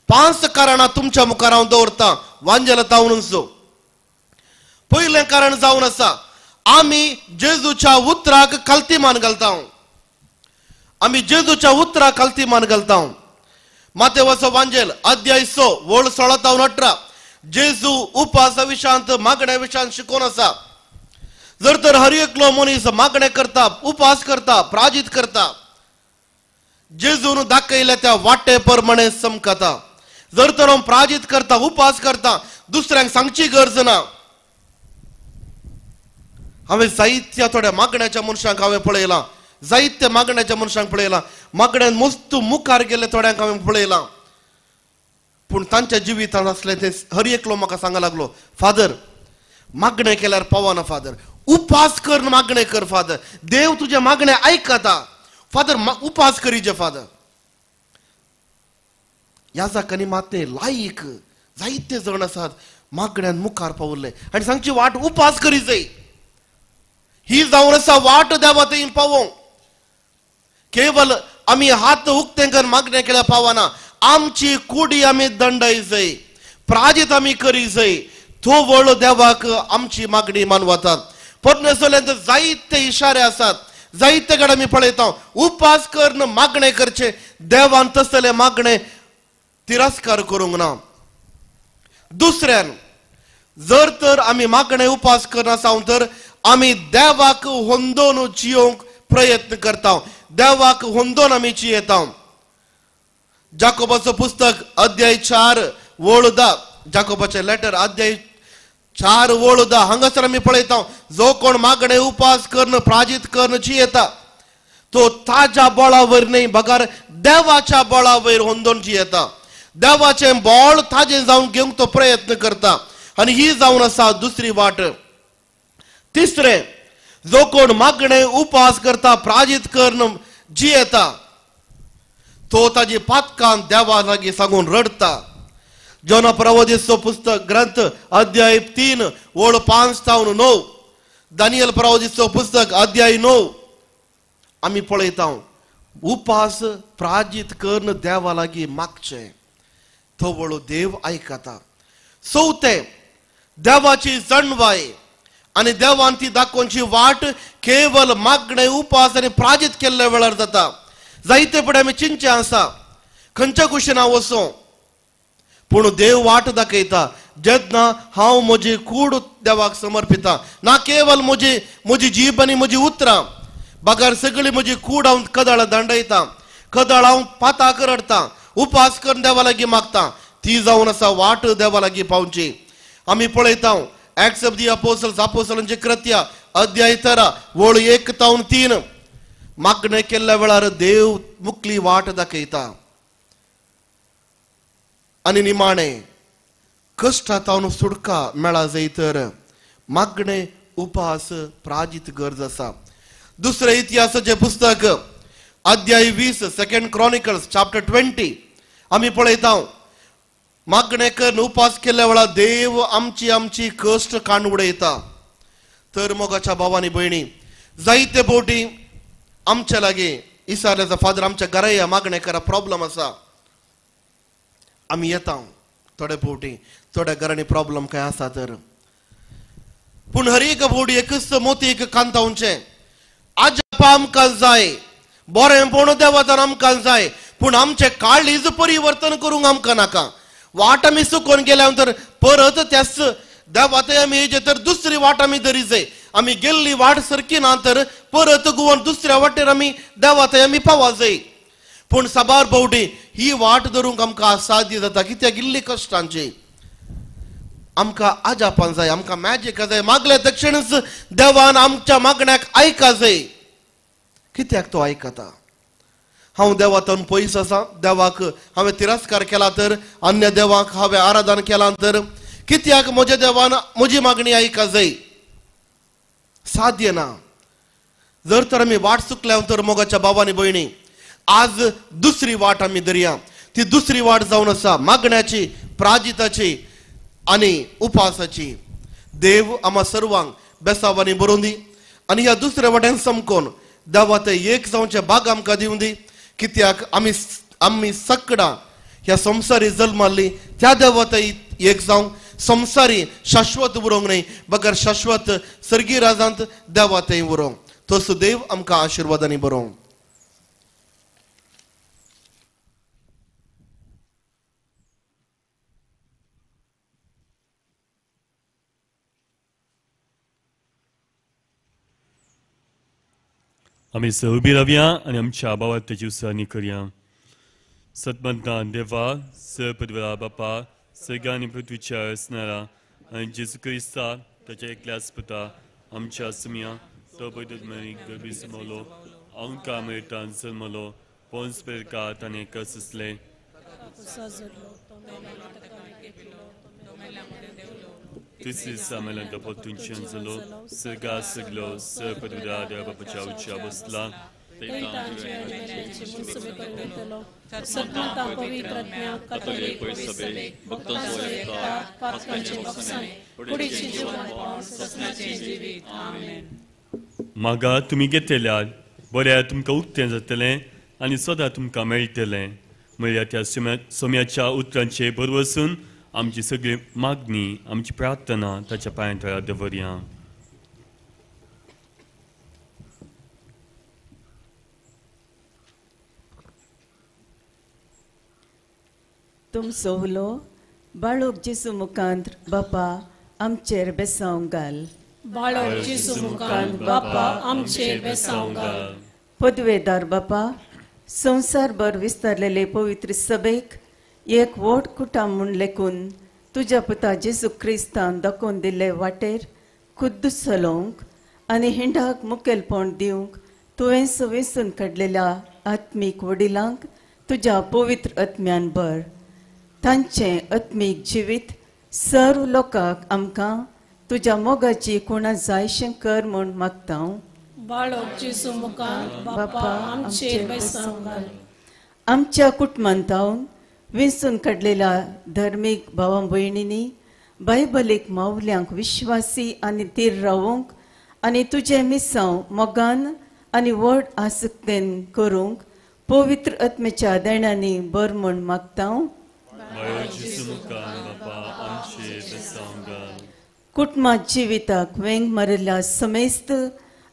5 कारणां तुमच्या मुखार हांव दवरतां वांजेल तावनूच. पयलें कारण जावन आसा आमी जेजूच्या उतराक खालती मान घालता. आमी जेजूच्या उतराक खालती मान घालता. मातेवाचो वांजेल अध्याय 6 वळ 16 18 जेजू उपासा विशांत मागण्या विशांत शिकोवन आसा. जर तर हर एकलो मनीस मागणें करता, उपास करता, प्राजीत करता, जेजून दाखयल्या त्या वाटे प्रमाणे चमकता. जर तर हांव प्राजीत करता, उपास करता, दुसऱ्यांक सांगची गरज ना. हांवें जायत्या थोड्या मागण्याच्या मनशांक हांवें पळयलां, जायत्या मागण्याच्या मनशांक पळयलां, मागण्यान मस्त मुखार गेल्ले थोड्यांक हांवें पळयलां. पूण तांच्या जिवितांत आसलें तें हर एकलो म्हाका सांगा लागलो, फादर मागणें केल्यार पावना फादर, उपास कर, मागणें कर फादर, देव तुजें मागणें आयकता फादर, उपास करीजे फादर. ह्या जाकांनी मात लायक जायते जण आसात मागण्यान मुखार पावले आनी सांगची वाट उपास करी जाय. ही जावन आसा वाट देवा थंय पावोवंक. केवल आमी हात उक्ते करून मागणें केल्यार पावना. आमची कुडी आमी दंडाय जाय, प्राजीत आमी करी जाय. तो वळ देवाक आमची मागणी मानवतात. परमेश्वरान जायते इशारे आसात, जायते कडेन आमी पळयता उपास करून मागणें करचें, देवान तसले मागणें तिरस्कार करूंक ना. दुसऱ्यान जर तर आमी मागणें उपास करना तर आमी देवाक होंदोवन जियोवंक प्रयत्न करता, देवाक होंदोवन आमी जियेता. जाकोबाचो पुस्तक अध्याय 4 वळ 10, जाकोबाचें लेटर अध्याय 4 वळ 10 हांगासर आमी पळयता जो कोण मागणें उपास करून प्राजीत करून जियेता तो ताज्या बळावयर न्हय बगर देवाच्या बळावयर होंदोवन जियेता. देवाचें बळ ताजें जावन घेवंक तो प्रयत्न करता आनी ही जावन आसा दुसरी वाट. तिसरें, जो कोण मागणें उपास करता, प्राजीत करून जियेता तो ताजी पातकां देवा लागीं सांगून रडटा. जोना प्रवोदीचो पुस्तक ग्रंथ अध्याय 3 वळ 5 जावन 9, दानियल प्रवोदीचो पुस्तक अध्याय 9 आमी पळयता उपास प्राजीत करून देवा लागीं मागचें, तो वळो देव आयकता. चवथें, देवाची जाणवाय आनी देवान ती दाखोवची वाट केवल मागणें उपास आनी प्राजीत केल्ल्या वेळार जाता. जायते फुडें आमी चिंतचें आसा खंयच्या कुशीन हांव वचूं, पूण देव वाट दाखयता. जेन्ना हांव म्हजी कूड देवाक समर्पिता, ना केवल म्हजी म्हजी जीब आनी म्हजी उतरां बगर सगळी म्हजी कूड हांव कदळ दांडयता, कदळ हांव पाताक रडटा, उपास करून देवा लागीं मागता, ती जावन आसा वाट देवा लागीं पावची. आमी पळयता एक्ट्स ऑफ the apostles, अपोस्टलांची कृत्या अध्याय 13 वळ 1 तावन 3, मागणें केल्ल्या वेळार देव मुकली वाट दाखयता. आनी निमाणें कश्टा तावन सुटका मेळा जाय तर मागणें उपास प्राजीत गरज आसा. दुसरें इतिहासाचें पुस्तक अध्याय 20, सेकंड क्रॉनिकल्स चॅप्टर 20 आमी पळयता मागणें करून उपास केल्ल्या वेळार देव आमची आमची कश्ट काडून उडयता. तर मोगाच्या भावांनी भयणी जायते फावटी आमच्या लागीं इसारल्याचा फादर आमच्या घरा या मागणें करा प्रॉब्लम आसा, आमी येता थोडे फावटी थोड्या घरांनी प्रॉब्लम काय आसा तर, पूण हर एक फावटी एकच मोती एक कांतावचें आजपा आमकां जाय, बरें पूण देवातान आमकां जाय, पूण आमचें काळीज परिवर्तन करूंक आमकां नाका. वाट आमी चुकोवन गेल्या तर परत त्याच देवातय आमी येयचे तर दुसरी वाट आमी धरी जाय. आमी गेल्ली वाट सारकी ना तर परत गुवन दुसऱ्या वाटेर आमी देवातय आमी पावा जाय. पूण साबार फावटी ही वाट धरूंक आमकां असाध्य जाता, कित्याक इल्ली कश्टांची. आमकां आजापान जाय, आमकां मॅजीक जाय, मागले तक्षणच देवान आमच्या मागण्याक आयका जाय. कित्याक तो आयकता? हांव देवातून पयस आसा, देवाक हांवें तिरस्कार केला तर, अन्य देवाक हांवें आराधन केलां तर, कित्याक म्हज्या देवान म्हजी मागणी आयका जाय? साध्य ना. जर तर आमी वाट चुकल्या तर मोगाच्या भावानी भयणी आज दुसरी वाट आमी धरया. ती दुसरी वाट जावन आसा मागण्याची, प्राजिताची आनी उपासाची. देव आमा सर्वांक बेसावांनी बरोवन दी आनी ह्या दुसऱ्या वाटेन समकोन देवा ते एक जावचे भाग आमकां दिवन दी. कित्याक आमी आमी सकडां ह्या संवसारी जल्माल्ली त्या देवा ते एक जावंक संवसारी शाश्वत उरोंक न्हय बगर शाश्वत सर्गी राजांत देवा ते उरोंक. तसो देव आमकां आशिर्वादांनी बरोवंक. आमी उबी रावया आनी आमच्या भावार्थाची उसारणी करया. सतमंता देवा सपदवरा बापा सगळ्या आनी पृथ्वीच्या रचणारा आनी जेजू क्रिस्ता ताच्या एकल्याच पुता आमच्या सुमया तो पयत गरबी समलो आमकां मेळटान जल्मलो पोन्स पेरका ताणें कसले तिसरी दिसा मेल्यान तो परतून जालो सर्गा सगलो सपदवरा देवा बापाच्या उच्या बसला. मागा तुमी घेतल्यार बऱ्या तुमकां उक्तें जातलें आनी सदां तुमकां मेळटलें. म्हळ्यार त्या सोम्याच्या उतरांचेर भरवसून आमची सगळी मागणी आमची प्रार्थना ताच्या पांयां तळा दवरया. तुमचो उलो बाळोक जेजू मुखांत बापा आमचेर बेसांव घाल. बाळोक जेजू मुखांत बापा आमचेर बेसांव घाल. पदवेदार बापा संवसारभर विस्तारलेले पवित्र सभेक एक व्हड कुटाम म्हूण लेखून तुज्या पुता जेजू क्रिस्तान दाखोवन दिल्ले वाटेर खुद्द चलोवंक आनी हिंडाक मुखेलपण दिवंक तुवें वेंचून काडलेल्या आत्मीक वडिलांक तुज्या पवित्र आत्म्यान भर. तांचें आत्मीक जिवीत सर्व लोकांक आमकां तुज्या मोगाची कोणा जायशें कर म्हूण मागता. बाळोक जेजू मुखार बापा आमचेर बेसांव घाल. आमच्या कुटुंबांतावन वेंचून काडलेल्या धर्मीक भावा भयणींनी बायबलीक मावल्यांक विश्वासी आनी थीर रावूंक आनी तुजें मिसांव मोगान आनी व्हड आसक्तेन करूंक पवित्र आत्म्याच्या देण्यांनी बर म्हूण मागता. कुटुंबा जिविताक वेंग मारिल्ल्या समेस्त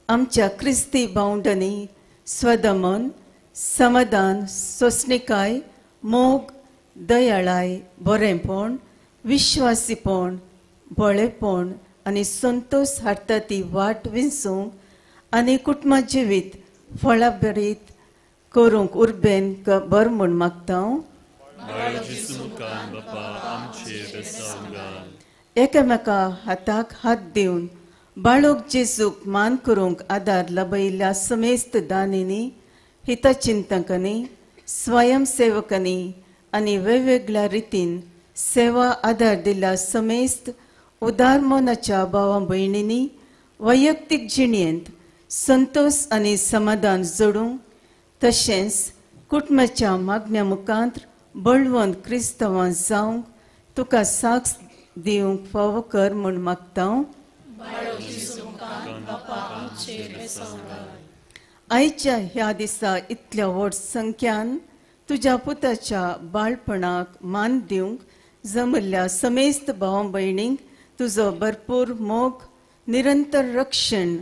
आमच्या क्रिस्ती भावंडांनी स्वदमन, समाधान, सोंसणीकाय, मोग, दयाळाय, बरेंपण, विश्वासीपण, बळेपण आनी संतोश हाडटा ती वाट विंचूंक आनी कुटुंबा जिवीत फळाभरीत करूंक उर्बेन बर म्हूण मागता. एकामेका हाताक हात दिवन बाळोक जेजूक मान करूंक आदार लाभयिल्ल्या समेस्त दानींनी, हितचिंतकांनी, स्वयंसेवकांनी आनी वेगवेगळ्या रितीन सेवा आदार दिल्ल्या समेस्त उदार मनाच्या भावा भयणींनी वैयक्तीक जिणेंत संतोश आनी समाधान जोडूंक तशेंच कुटुंबाच्या मागण्या मुखांत बळवंत क्रिस्तांवां जावंक तुका साक्ष दिवंक फावो कर म्हूण मागता. आयच्या ह्या दिसा इतल्या व्हड संख्यान तुज्या पुताच्या बाळपणाक मान दिवंक जमल्ल्या समेस्त भाव भयणींक तुजो भरपूर मोग, निरंतर रक्षण,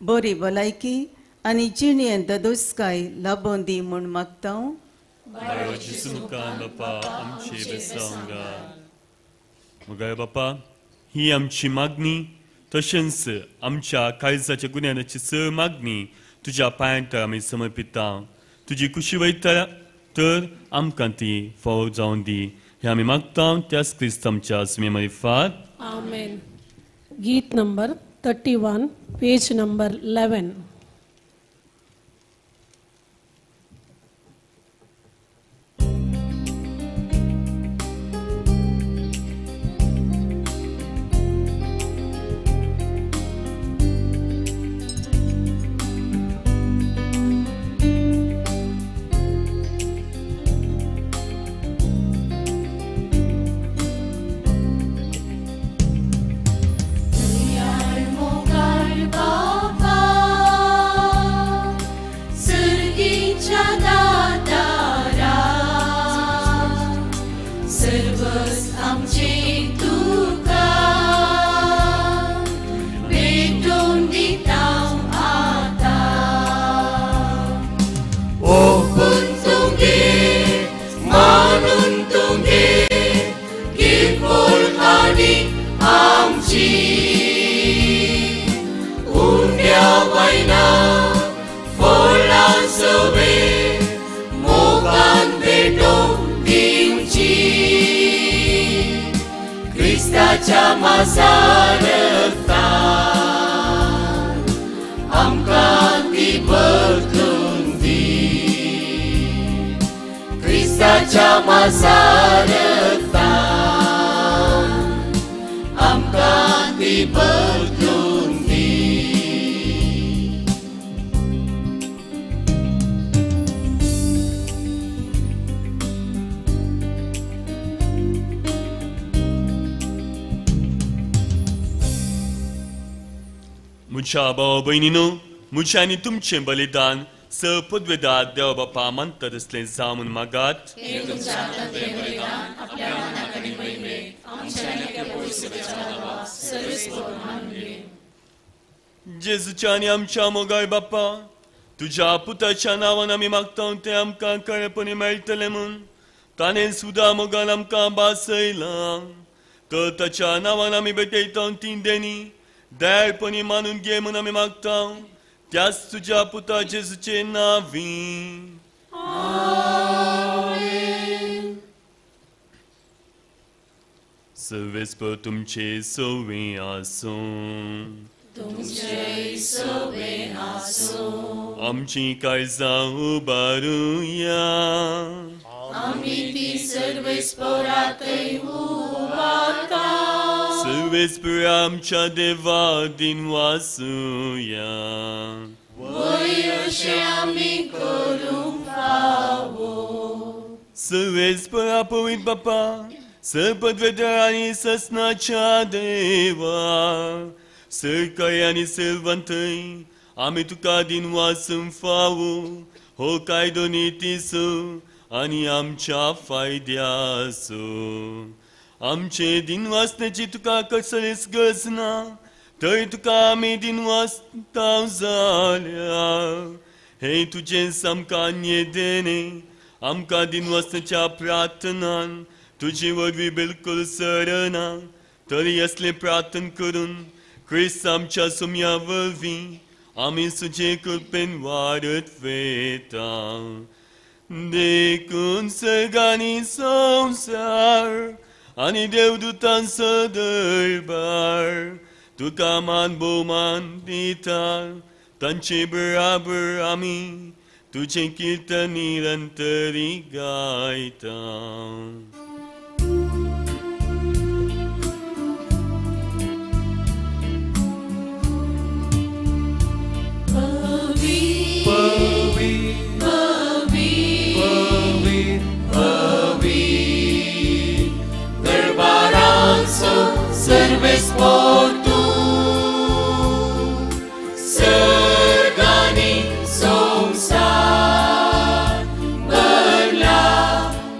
बरी भलायकी आनी जिणेंत ददोसकाय लाबोवन दी म्हूण मागता. मगाय बापा ही आमची मागणी तशेंच आमच्या काळजाच्या गुन्यांवाची सर मागणी तुज्या पांयांत आमी समर्पिता. तुजी कुशी वयता तर आमकां ती फावो जावन दी. हे आमी मागता त्याच क्रिस्त आमच्या सुमे मारिफात. आमेन. गीत नंबर 31, पेज नंबर 11. म्हज्या भाव भयणीनो, म्हजें आनी तुमचें बलिदान स पदवेदार देव बापा मानता तसलें जावं म्हूण मागात. जेजूच्या आनी आमच्या मोगाळ बापा, तुज्या पुताच्या नांवान आमी मागता तें आमकां खरेपणी मेळटलें म्हूण ताणें सुद्दां मोगान आमकां भासयलां. तर ताच्या नांवान आमी भेटयता ती देणी दयाळपणी मानून घे म्हूण आमी मागता त्याच तुज्या पुता जेजूचे नांवी. सर्वेस्पर तुमचे सवे आसूं. आमची काळजां उबारुया. सर्वेस्पर आमच्या देवा दिन वासूया. सर्वेस्पर पवित्र बापा, सर्पद्वेदर आनी ससनाच्या देवा, सरकाय आनी सर्वंतय आमी तुका दिन वासूंक फावो हो कायदो नितीचो आनी आमच्या फायद्याचो. आमचे दिनवासण्याची तुका कसलीच गरज ना, थंय तुका आमी दिनवासता जाल्यार हे तुजें सामकां देणें आमकां दिनवासण्याच्या प्रार्थनान तुजी वरवीं बिलकुल सरना. तरी असलें प्रार्थना करून क्रिस्त आमच्या सुम्या वरवीं आमी तुजे कृपेन वाडत वयता. देखून सर्गांनी संवसार आनी देवदूतांचो दरबार तुका मान भोवमान दिता. तांचे बराबर आमी तुजें किर्तन निरंतरी गायता. सर्वेस्पर तूं सर्गांनी संवसार भरला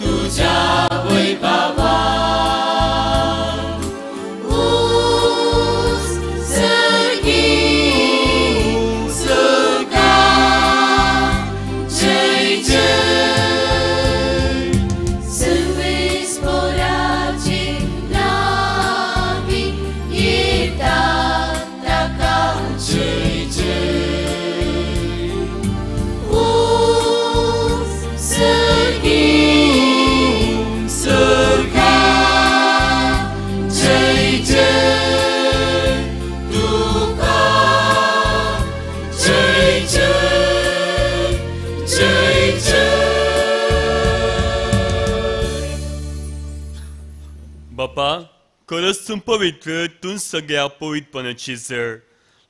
तुज्या वैभवान. ऊंच सर्गी सर्गा जय जय. सर्वेस्पराचे Sir. बापा, खरंच तूं पवित्र, तूं सगळ्या पवित्रपणाची सर.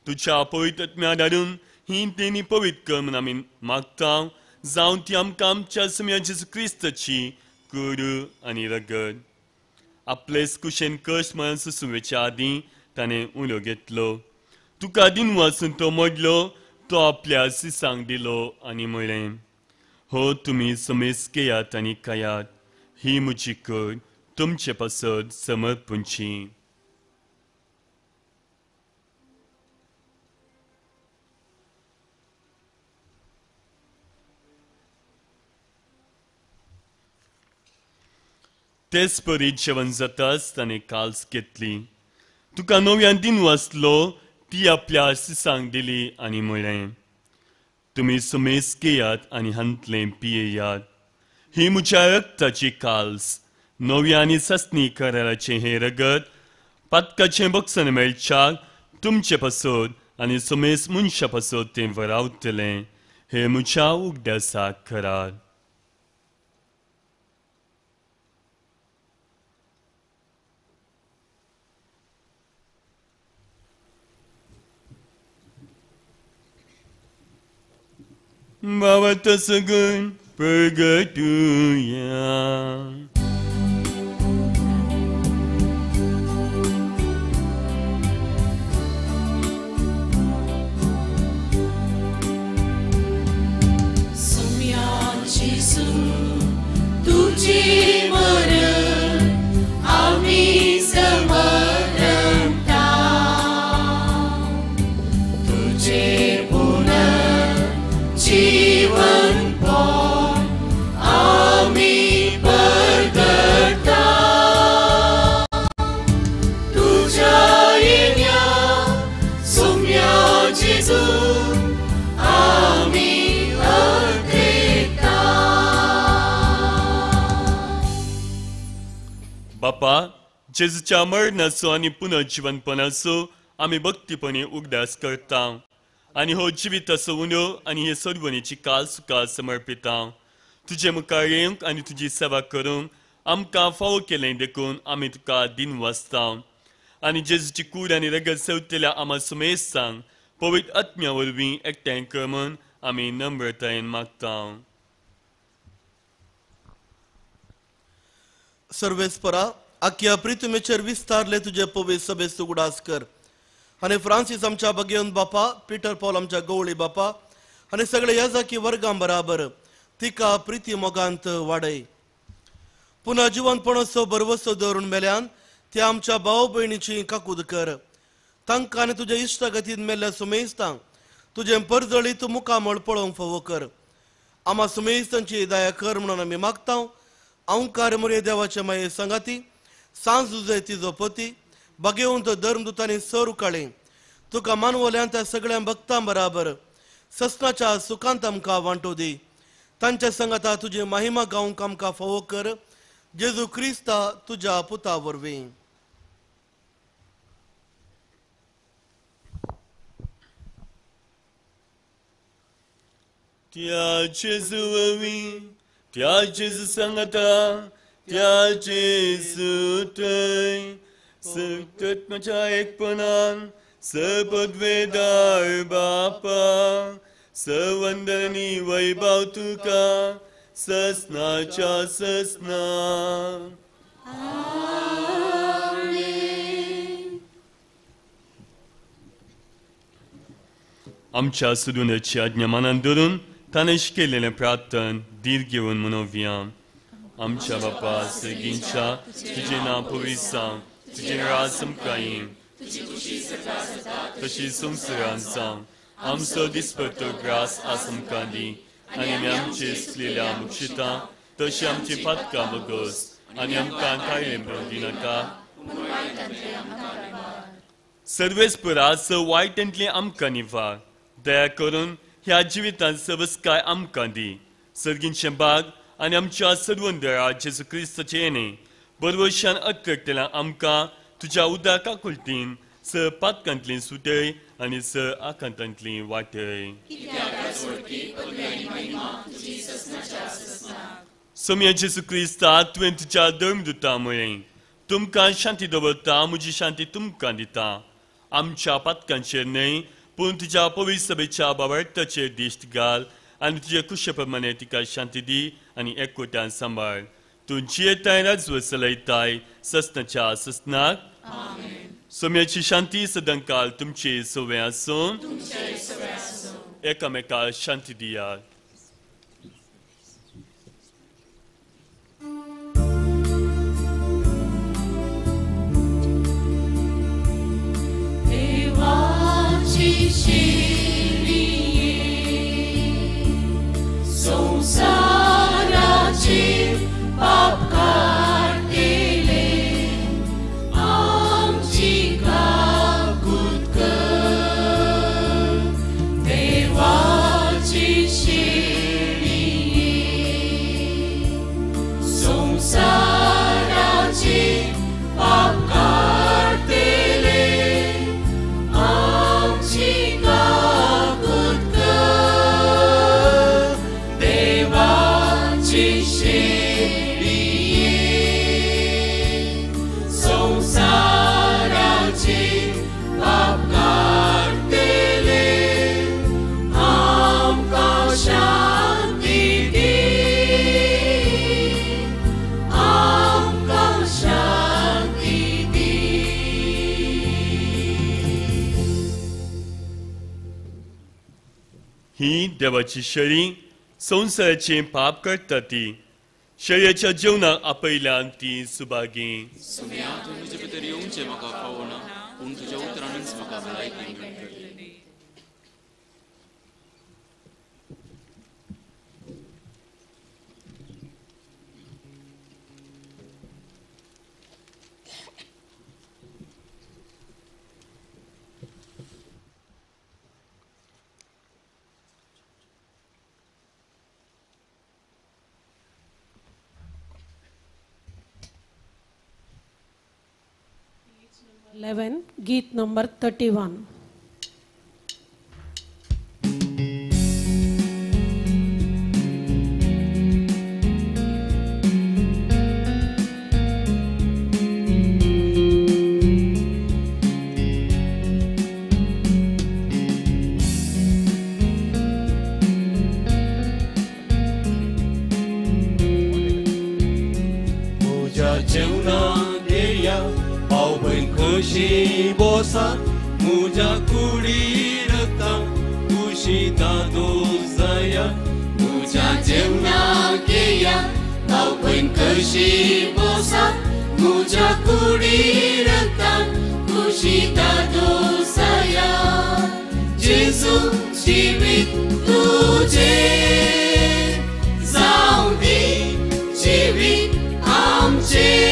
तुज्या पवित्र आत्म्या धाडून ही देणी पवित्र कर म्हूण आमी मागता, जावं ती आमकां आमच्या सोम्या जेजू क्रिस्ताची कूड आनी रगत. आपलेच कुशेन कश्ट मरण सुसुवेच्या आदीं ताणें उलो घेतलो. तुका दिन वाचून तो मोडलो, तो आपल्या सिसांक दिलो आनी म्हळें, हो तुमी समेज घेयात आनी खायात, ही म्हजी कूड तुमचे पासत समर्पणची. तेच परी जेवण जाताच ताणें काल्स घेतली, तुका नव्यान दिन वाचलो, ती आपल्या सिसांक दिली आनी म्हळें, तुमी समेज घेयात आनी हांतलें पियेयात, ही म्हज्या रक्ताची काल्स, नव्या आनी सासणी कराराचें हें रगत पातकाचें बक्षण मेळच्याक तुमचे पासत आनी समेज मनशा पासत तें वरावतलें. हें म्हज्या उगडासाक करात. बाबा सगून प्रगटुया. सोम्या जेजू तुझे मरण आमी समर्पता, तुझे जीवन पण आमी परगटा, तुझ्या येण्या सोम्या जेजू आमी अग्रेता. बापा, जेजूच्या मरणाचो आनी पुनर्जिवनपणाचो आमी भक्तीपणी उगडास करता आनी हो जिविताचो उंडो आनी हे सरवणेची काल सुका समर्पिता. तुजे मुखार येवंक आनी तुजी सेवा करूंक आमकां फावो केलें देखून आमी तुका दिन वाचता. आनी जेजूची कूड आनी रगत सेवतल्या आमा सुमेस्तांक पवित्र आत्म्या वरवीं एकठांय कर म्हूण आमी नम्रतायेन मागता. सर्वेस्परा, आख्या प्रितमेचेर विस्तारले तुजे पवित्र सभेस्त उगडास कर आनी फ्रांसीस आमच्या बगेवन बापा, पीटर पॉल आमच्या गवळी बापा आनी सगळे याजाकी वर्गां बराबर तिका प्रिती मोगांत वाडय. पुन्हा जिवनपणाचो भरवसो दवरून मेल्यान त्या आमच्या भाव भयणीची काकूद कर. तांकां आनी तुज्या इश्टागतीन मेल्ल्या सुमेस्तांक तुजें परजळीत मुखामळ पळोवंक फावो कर. आमा सुमेस्तांची दया कर म्हणून आमी मागता. अंकार मुरे देवाचे माये संगाती सांज तुजे तिजो पती बागेवंत धर्मदूतांनी सर उकाळी तुका मानवल्यान त्या सगळ्या भक्तां बराबर ससनाच्या सुखांत आमकां वांटो दी. तांच्या संगाता तुजी महिमा गावंक आमकां फावो कर. जेजू क्रिस्ता तुज्या पुता वरवीं. त्या जेजू वरवीं, त्या जेजू सांगाता, त्या जेजू थंय सतत्माच्या एकपणान सपदवेदार बापा सवंदनी वैभव तुका ससनाच्या ससना. आमच्या सुदुनाची आज्ञा मानान धरून ताणें शिकयलेलें प्रार्थन धीर घेवन म्हणोवया. आमच्या बापा सगींच्या, तुजें नांव पवित्र जावं, तुजें राज आमकां येवं, तशी संवसारांत जावं. आमचो दिसपट्टो ग्रास आज आमकां दी आनी आमी आमचे चुकलेल्या मुक्षितां तशी आमची पातकां बगस आनी आमकां कांय मेळूंक दिनाका. सर्वेस्परा स वायटांतलें आमकां निवार. दया करून ह्या जिवितांत सवस्काय आमकां दी. सर्गींचें बाग आनी आमच्या सर्वंदरा जेजू क्रिस्ताचें येणें बरवशान अटकटल्या आमकां तुज्या उदका कुलतीन स पातकांतली सुटय आनी स आकांतांतली वाटय. सोम्या जेजू क्रिस्ता, तुवें तुज्या धर्मदूता म्हळें, तुमकां शांती दवरता, म्हजी शांती तुमकां दिता. आमच्या पातकांचेर न्हय पूण तुज्या पवित्र सभेच्या बावडताचेर दिश्ट घाल आनी तुजे कुशे प्रमाणे तिका शांती दी आनी एकवटान सांबाळ. तूं जियेताय राजवट चलयताय ससनाच्या ससनाक. सोम्याची शांती सदांकाल तुमचे सवे आसूं. एकामेका शांती दिया. देवाची शेळये संसाराचे पाप काडटेले आमची काकूत कर. देवाची शेळये संसाराचे पाप काडटेले आमची काकूत कर. देवाची शेळये संसाराचे पाप काडटेले आमकां शांती दी, आमकां शांती दी. ही देवाची शेळी संवसाराचें पाप करता ती शेळयेच्या जेवणाक आपयल्यान ती सुभागी. सोम्या, तूं म्हजे भितर येवचें म्हाका फावना, पूण तुज्या उतरानूच म्हाका भलायकी मेळटली. 11, Geet number 31. म्हज्या जेवणाक येया आवयन खोशी बोसा, म्हज्या कुडी रक्तान खुशी दादोस जाया. म्हज्या जेवणाक येया आवयन खोशी बोसा, म्हज्या कुडी रक्तान खुशी दादोस जाया. जेजू जिवीत तुजें जावं दी जिवीत आमचें.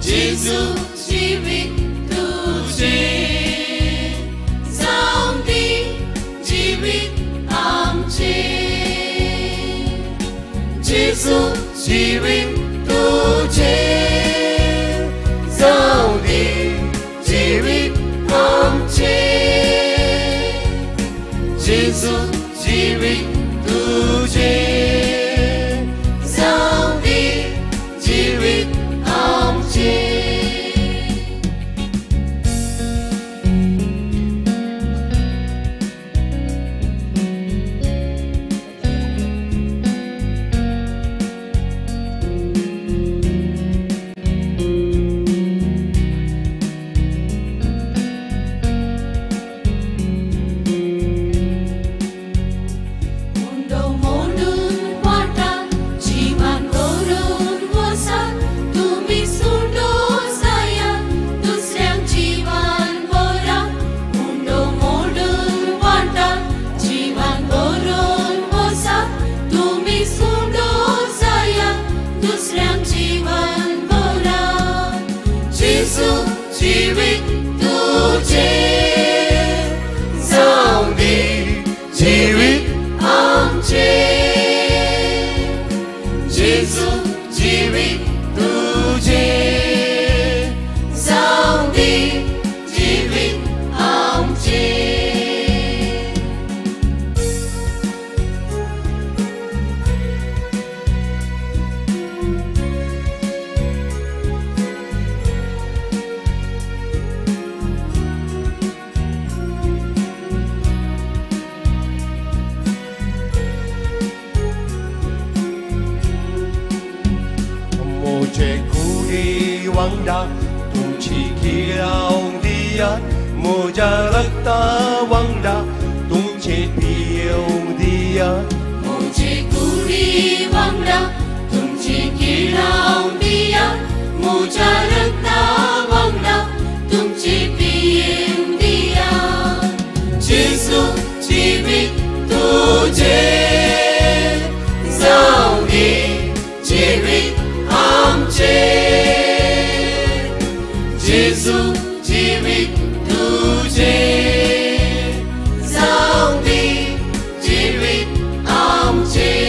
जेजू जिवीत तुजें जावं दी जिवीत आमचें. जेजू जिवीत तुजें जावं दी जिवीत आमचें. जेजू जिवीत तुजें जावं दी जिवीत आमचें. वांगडा तुमची किळावंक दियात म्हज्या रक्ता वांगडा तुमचे पियेवंक दियात म्हजे कुडी वांगडा तुमची किळावंक दियात म्हज्या रक्ता वांगडा तुमचे पियेवंक दियात जेजू जिवीत तुजें जावं दी जिवीत आमचें जेजू जिवीत तुजें जावं दी जिवीत आमचें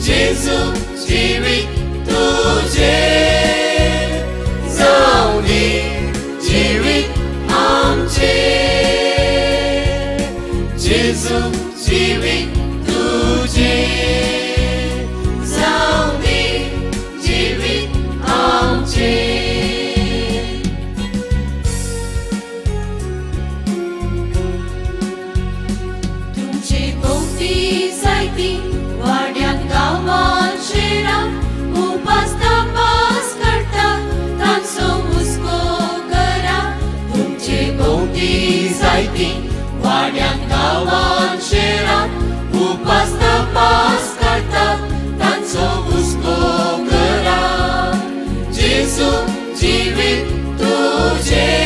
जेजू जिवीत तुजें जावं दी जिवीत आमचें जेजू जिवीत तुजें जावं दी जिवीत आमचें. तुमचे भोवती जायती वाड्यान गांवान शेरान उपास तपास करता तांचो हुस्को करा. तुमचे भोवती जायती वाड्यान गांवान शेरान उपास तपास करता तांचो हुस्को करा. जेजू जिवीत तुजें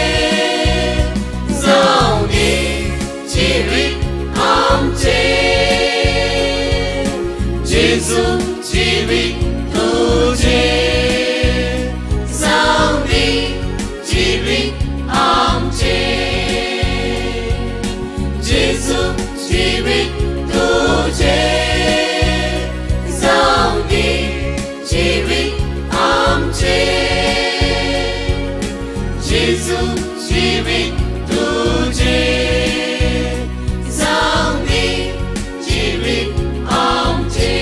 जावं दी जिवीत आमचें जेजू जिवीत तुजें जावं दी जिवीत आमचें जेजू जिवीत तुजें जावं दी जिवीत आमचें जेजू जिवीत तुजें जावं दी जिवीत आमचें.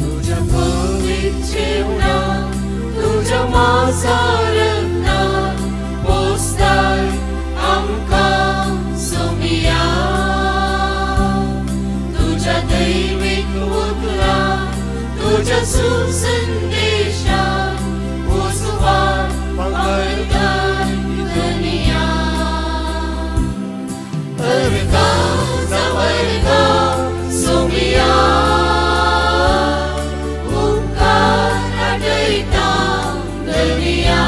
तुझ्या पवित्र जेवणान तुझ्या माझा रक्तान पोसताय आमकां सोमिया. तुझ्या दैवीक उतरान तुझ्या सुसंदेशान उजवाड पांगरताय दुनिया. अर्गां जावं सोमिया उपकार आठयता दुनिया.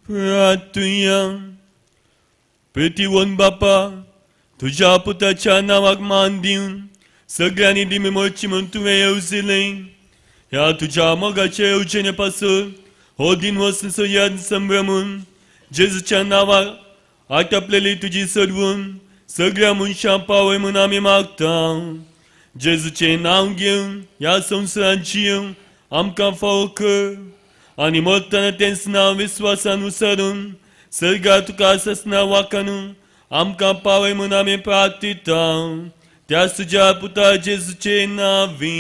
प्रार्थुया. प्रितीवन बापा, तुज्या पुताच्या नांवाक मान दिवन सगळ्यांनी दिमी मोडची म्हूण तुवें येवजिलें. ह्या तुज्या मोगाचे येवजणे पासून हो दिन वचून याद संभ्रमून जेजूच्या नांवाक आटपलेली तुजी सर्वून सगळ्या मनशां पावय म्हूण आमी मागता. जेजूचें नांव घेवन ह्या संवसारांत जियेवन आमकां फावो कर आनी मरतना तेंच नांव विस्वासान उसारून सर्गार तुका ससना वाकानू आमकां पावय म्हूण आमी प्रार्थिता. त्याच तुज्या पुता जेजूचे नांवी.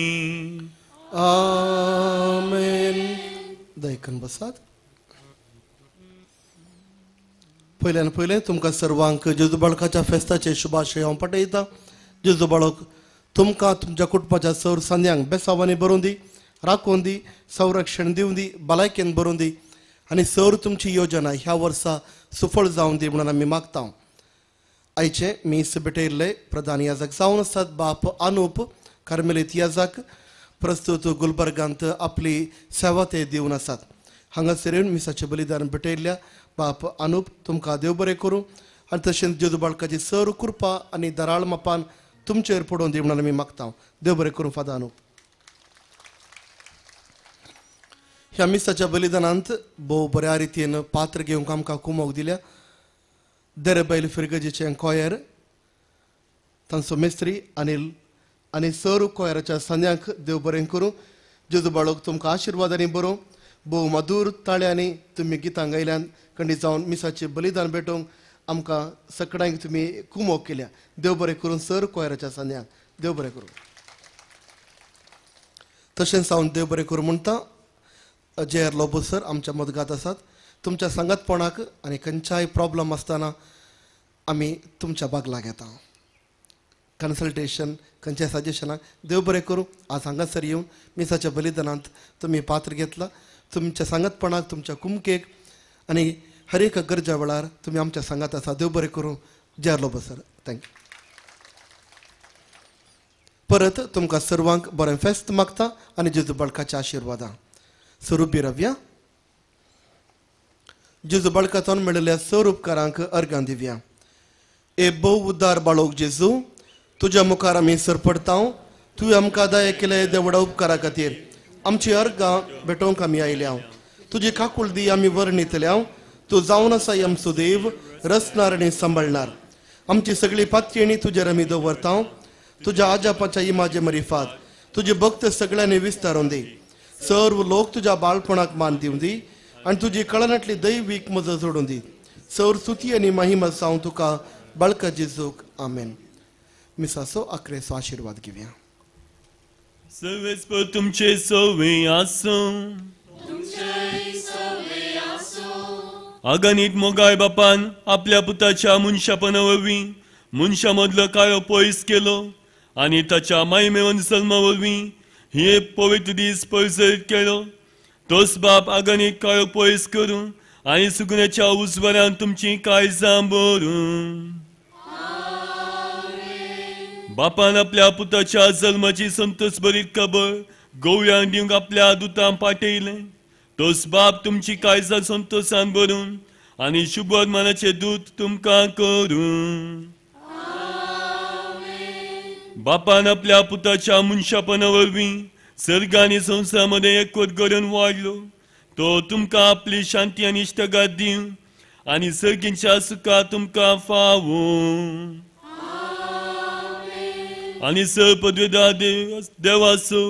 आमेन. दयकन बसात. पयल्यान पयलें तुमकां सर्वांक जेजू बाळकाच्या फेस्ताचे शुभाशय हांव पाठयता. जेजू बाळक तुमकां तुमच्या कुटुंबाच्या सर सांद्यांक बेसावांनी भरून दी, राखून दी, संरक्षण दिवन दी, भलायकेन भरून दी आनी सर तुमची योजना ह्या वर्सा सुफळ जावन दी म्हणून आमी मागता. आयचे मीस भेटयल्ले प्रधान याजक जावन आसात बाप अनुप कार्मेलीत याजक, प्रस्तुत गुलबर्गांत आपली सेवा ते दिवन आसात. हांगासर येवन मिसाचें बलिदान भेटयल्ल्या बाप अनुप तुमकां देव बरें करूं आनी तशेंच जेजू बाळकाची सर कृपा आनी दराळ मापान तुमचेर पडोवन दी म्हणून आमी मागता. देव बरें करूं फादर अनुप. ह्या मिसाच्या बलिदानांत भोव बऱ्या रितीन पात्र घेवंक आमकां कुमोक दिल्या देरेबैल फिरगजीचें कोयर, तांचो मेस्त्री अनिल आनी सर कोयराच्या सांद्यांक देव बरें करूं. जेजू बाळक तुमकां आशिर्वादांनी बरोवं. भोव मधूर ताळ्यांनी तुमी गितां गायल्यान खंडीत जावन मिसाचें बलिदान भेटोवंक आमकां सगळ्यांक तुमी कुमोक केल्या. देव बरें करूं सर कोयराच्या सांद्यांक. देव बरें करूं. तशेंच हांव देव बरें करूं म्हणटा जे आर लोबो सर आमच्या मदगात आसात. तुमच्या सांगातपणाक आनी खंयच्याय प्रॉब्लम आसतना आमी तुमच्या बागलाक येता. कन्सल्टेशन खंयच्याय सजेशनाक देव बरें करूं. आज हांगासर येवन मिसाच्या बलिदानांत तुमी पात्र घेतला. तुमच्या सांगातपणाक, तुमच्या कुमकेक आनी हर एक गरजा वेळार तुमी आमच्या सांगात आसा. देव बरें करूं J R Lobo sir. Thank you. परत तुमकां सर्वांक बरें फेस्त मागता आनी जेजू बाळकाच्या आशिर्वादां स्वरूपी रव्या. जेजू बाळकातून मेळिल्ल्या सर उपकारांक अर्गां दिवया. ए भोव उद्दार बाळोक जेजू, तुज्या मुखार आमी सरपडता. तुवें आमकां दया केले देवडा उपकारा खातीर आमची अर्गां भेटोवंक आमी आयल्या. तुजी काकुळदी आमी वर्णितल्या. तूं जावन आसा आमचो देव, रचणार आनी सांबाळणार. आमची सगळी पातयेणी तुजेर आमी दवरता. तुज्या आजापाच्या इमाजे मरिफात तुजे भक्त सगळ्यांनी विस्तारून दी. सर्व लोक तुज्या बाळपणाक मान दिवं दी आनी तुजी कळनांतली दैवीक मजत जोडून दी. सर स्तुती आनी महिमा जावं तुका बाळका जेजूक. आमेन. मिसाचो आखरेचो आशिर्वाद घेवया. सर्वेस्पर तुमचे सवे आसूं. अगणीत मोगाळ बापान आपल्या पुताच्या मनशापणा वरवीं मनशां मदलो काळो पयस केलो आनी ताच्या मायमेवन जल्मा वरवीं हे पवित्र दीस प्रज्वलीत केलो. तोच बाप अगणीत काळो पयस करूं आनी सुगण्याच्या उजवाडान तुमचीं काळजां भरूं. बापान आपल्या पुताच्या जल्माची संतोष भरीत खबर गवळ्यांक दिवंक आपल्या दुतांक पाठयलें. तोच बाप तुमची काळजां संतोषान भरून आनी शुभवर्तमानाचे दूत तुमकां करूं. बापान आपल्या पुताच्या मनशापणा वरवीं सर्ग आनी संवसारा मदें एकवट करून वाडलो. तो तुमकां आपली शांती आनी इश्टागत दिवं आनी सर्गींच्या सुखा तुमकां फावूं. आनी सर पदवेदा देवाचो,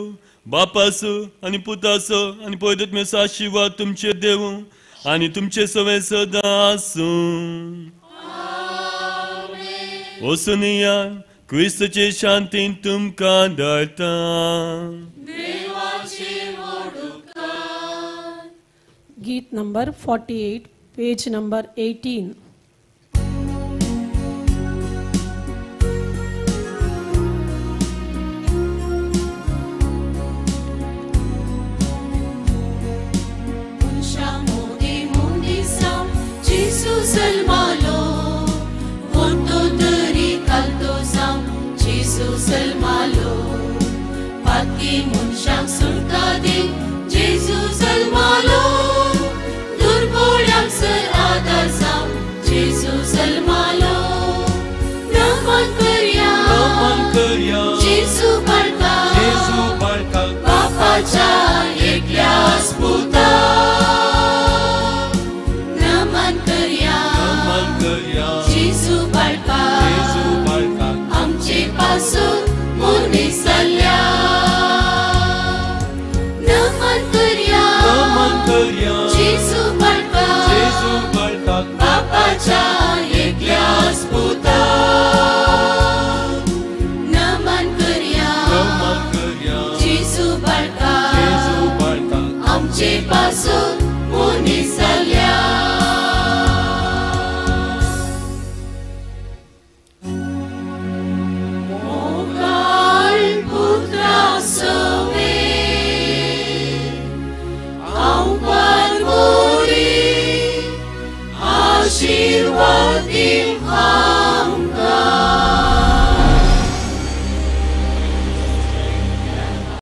बापाचो आनी पुताचो आनी पवित्र आशिर्वाद तुमचेर देवूं आनी तुमचे सवें सदां आसूं. वचून या क्रिस्ताचे शांतीन तुमकां धाडटा. गीत नंबर 48, पेज नंबर 18. जल्मालो वोतो तरी कालतो जावं जेजू जल्मालो पाती मनशांक सुटका दिवंक जेजू जल्मालो दुर्बोळ्यांक सर आमचे पासून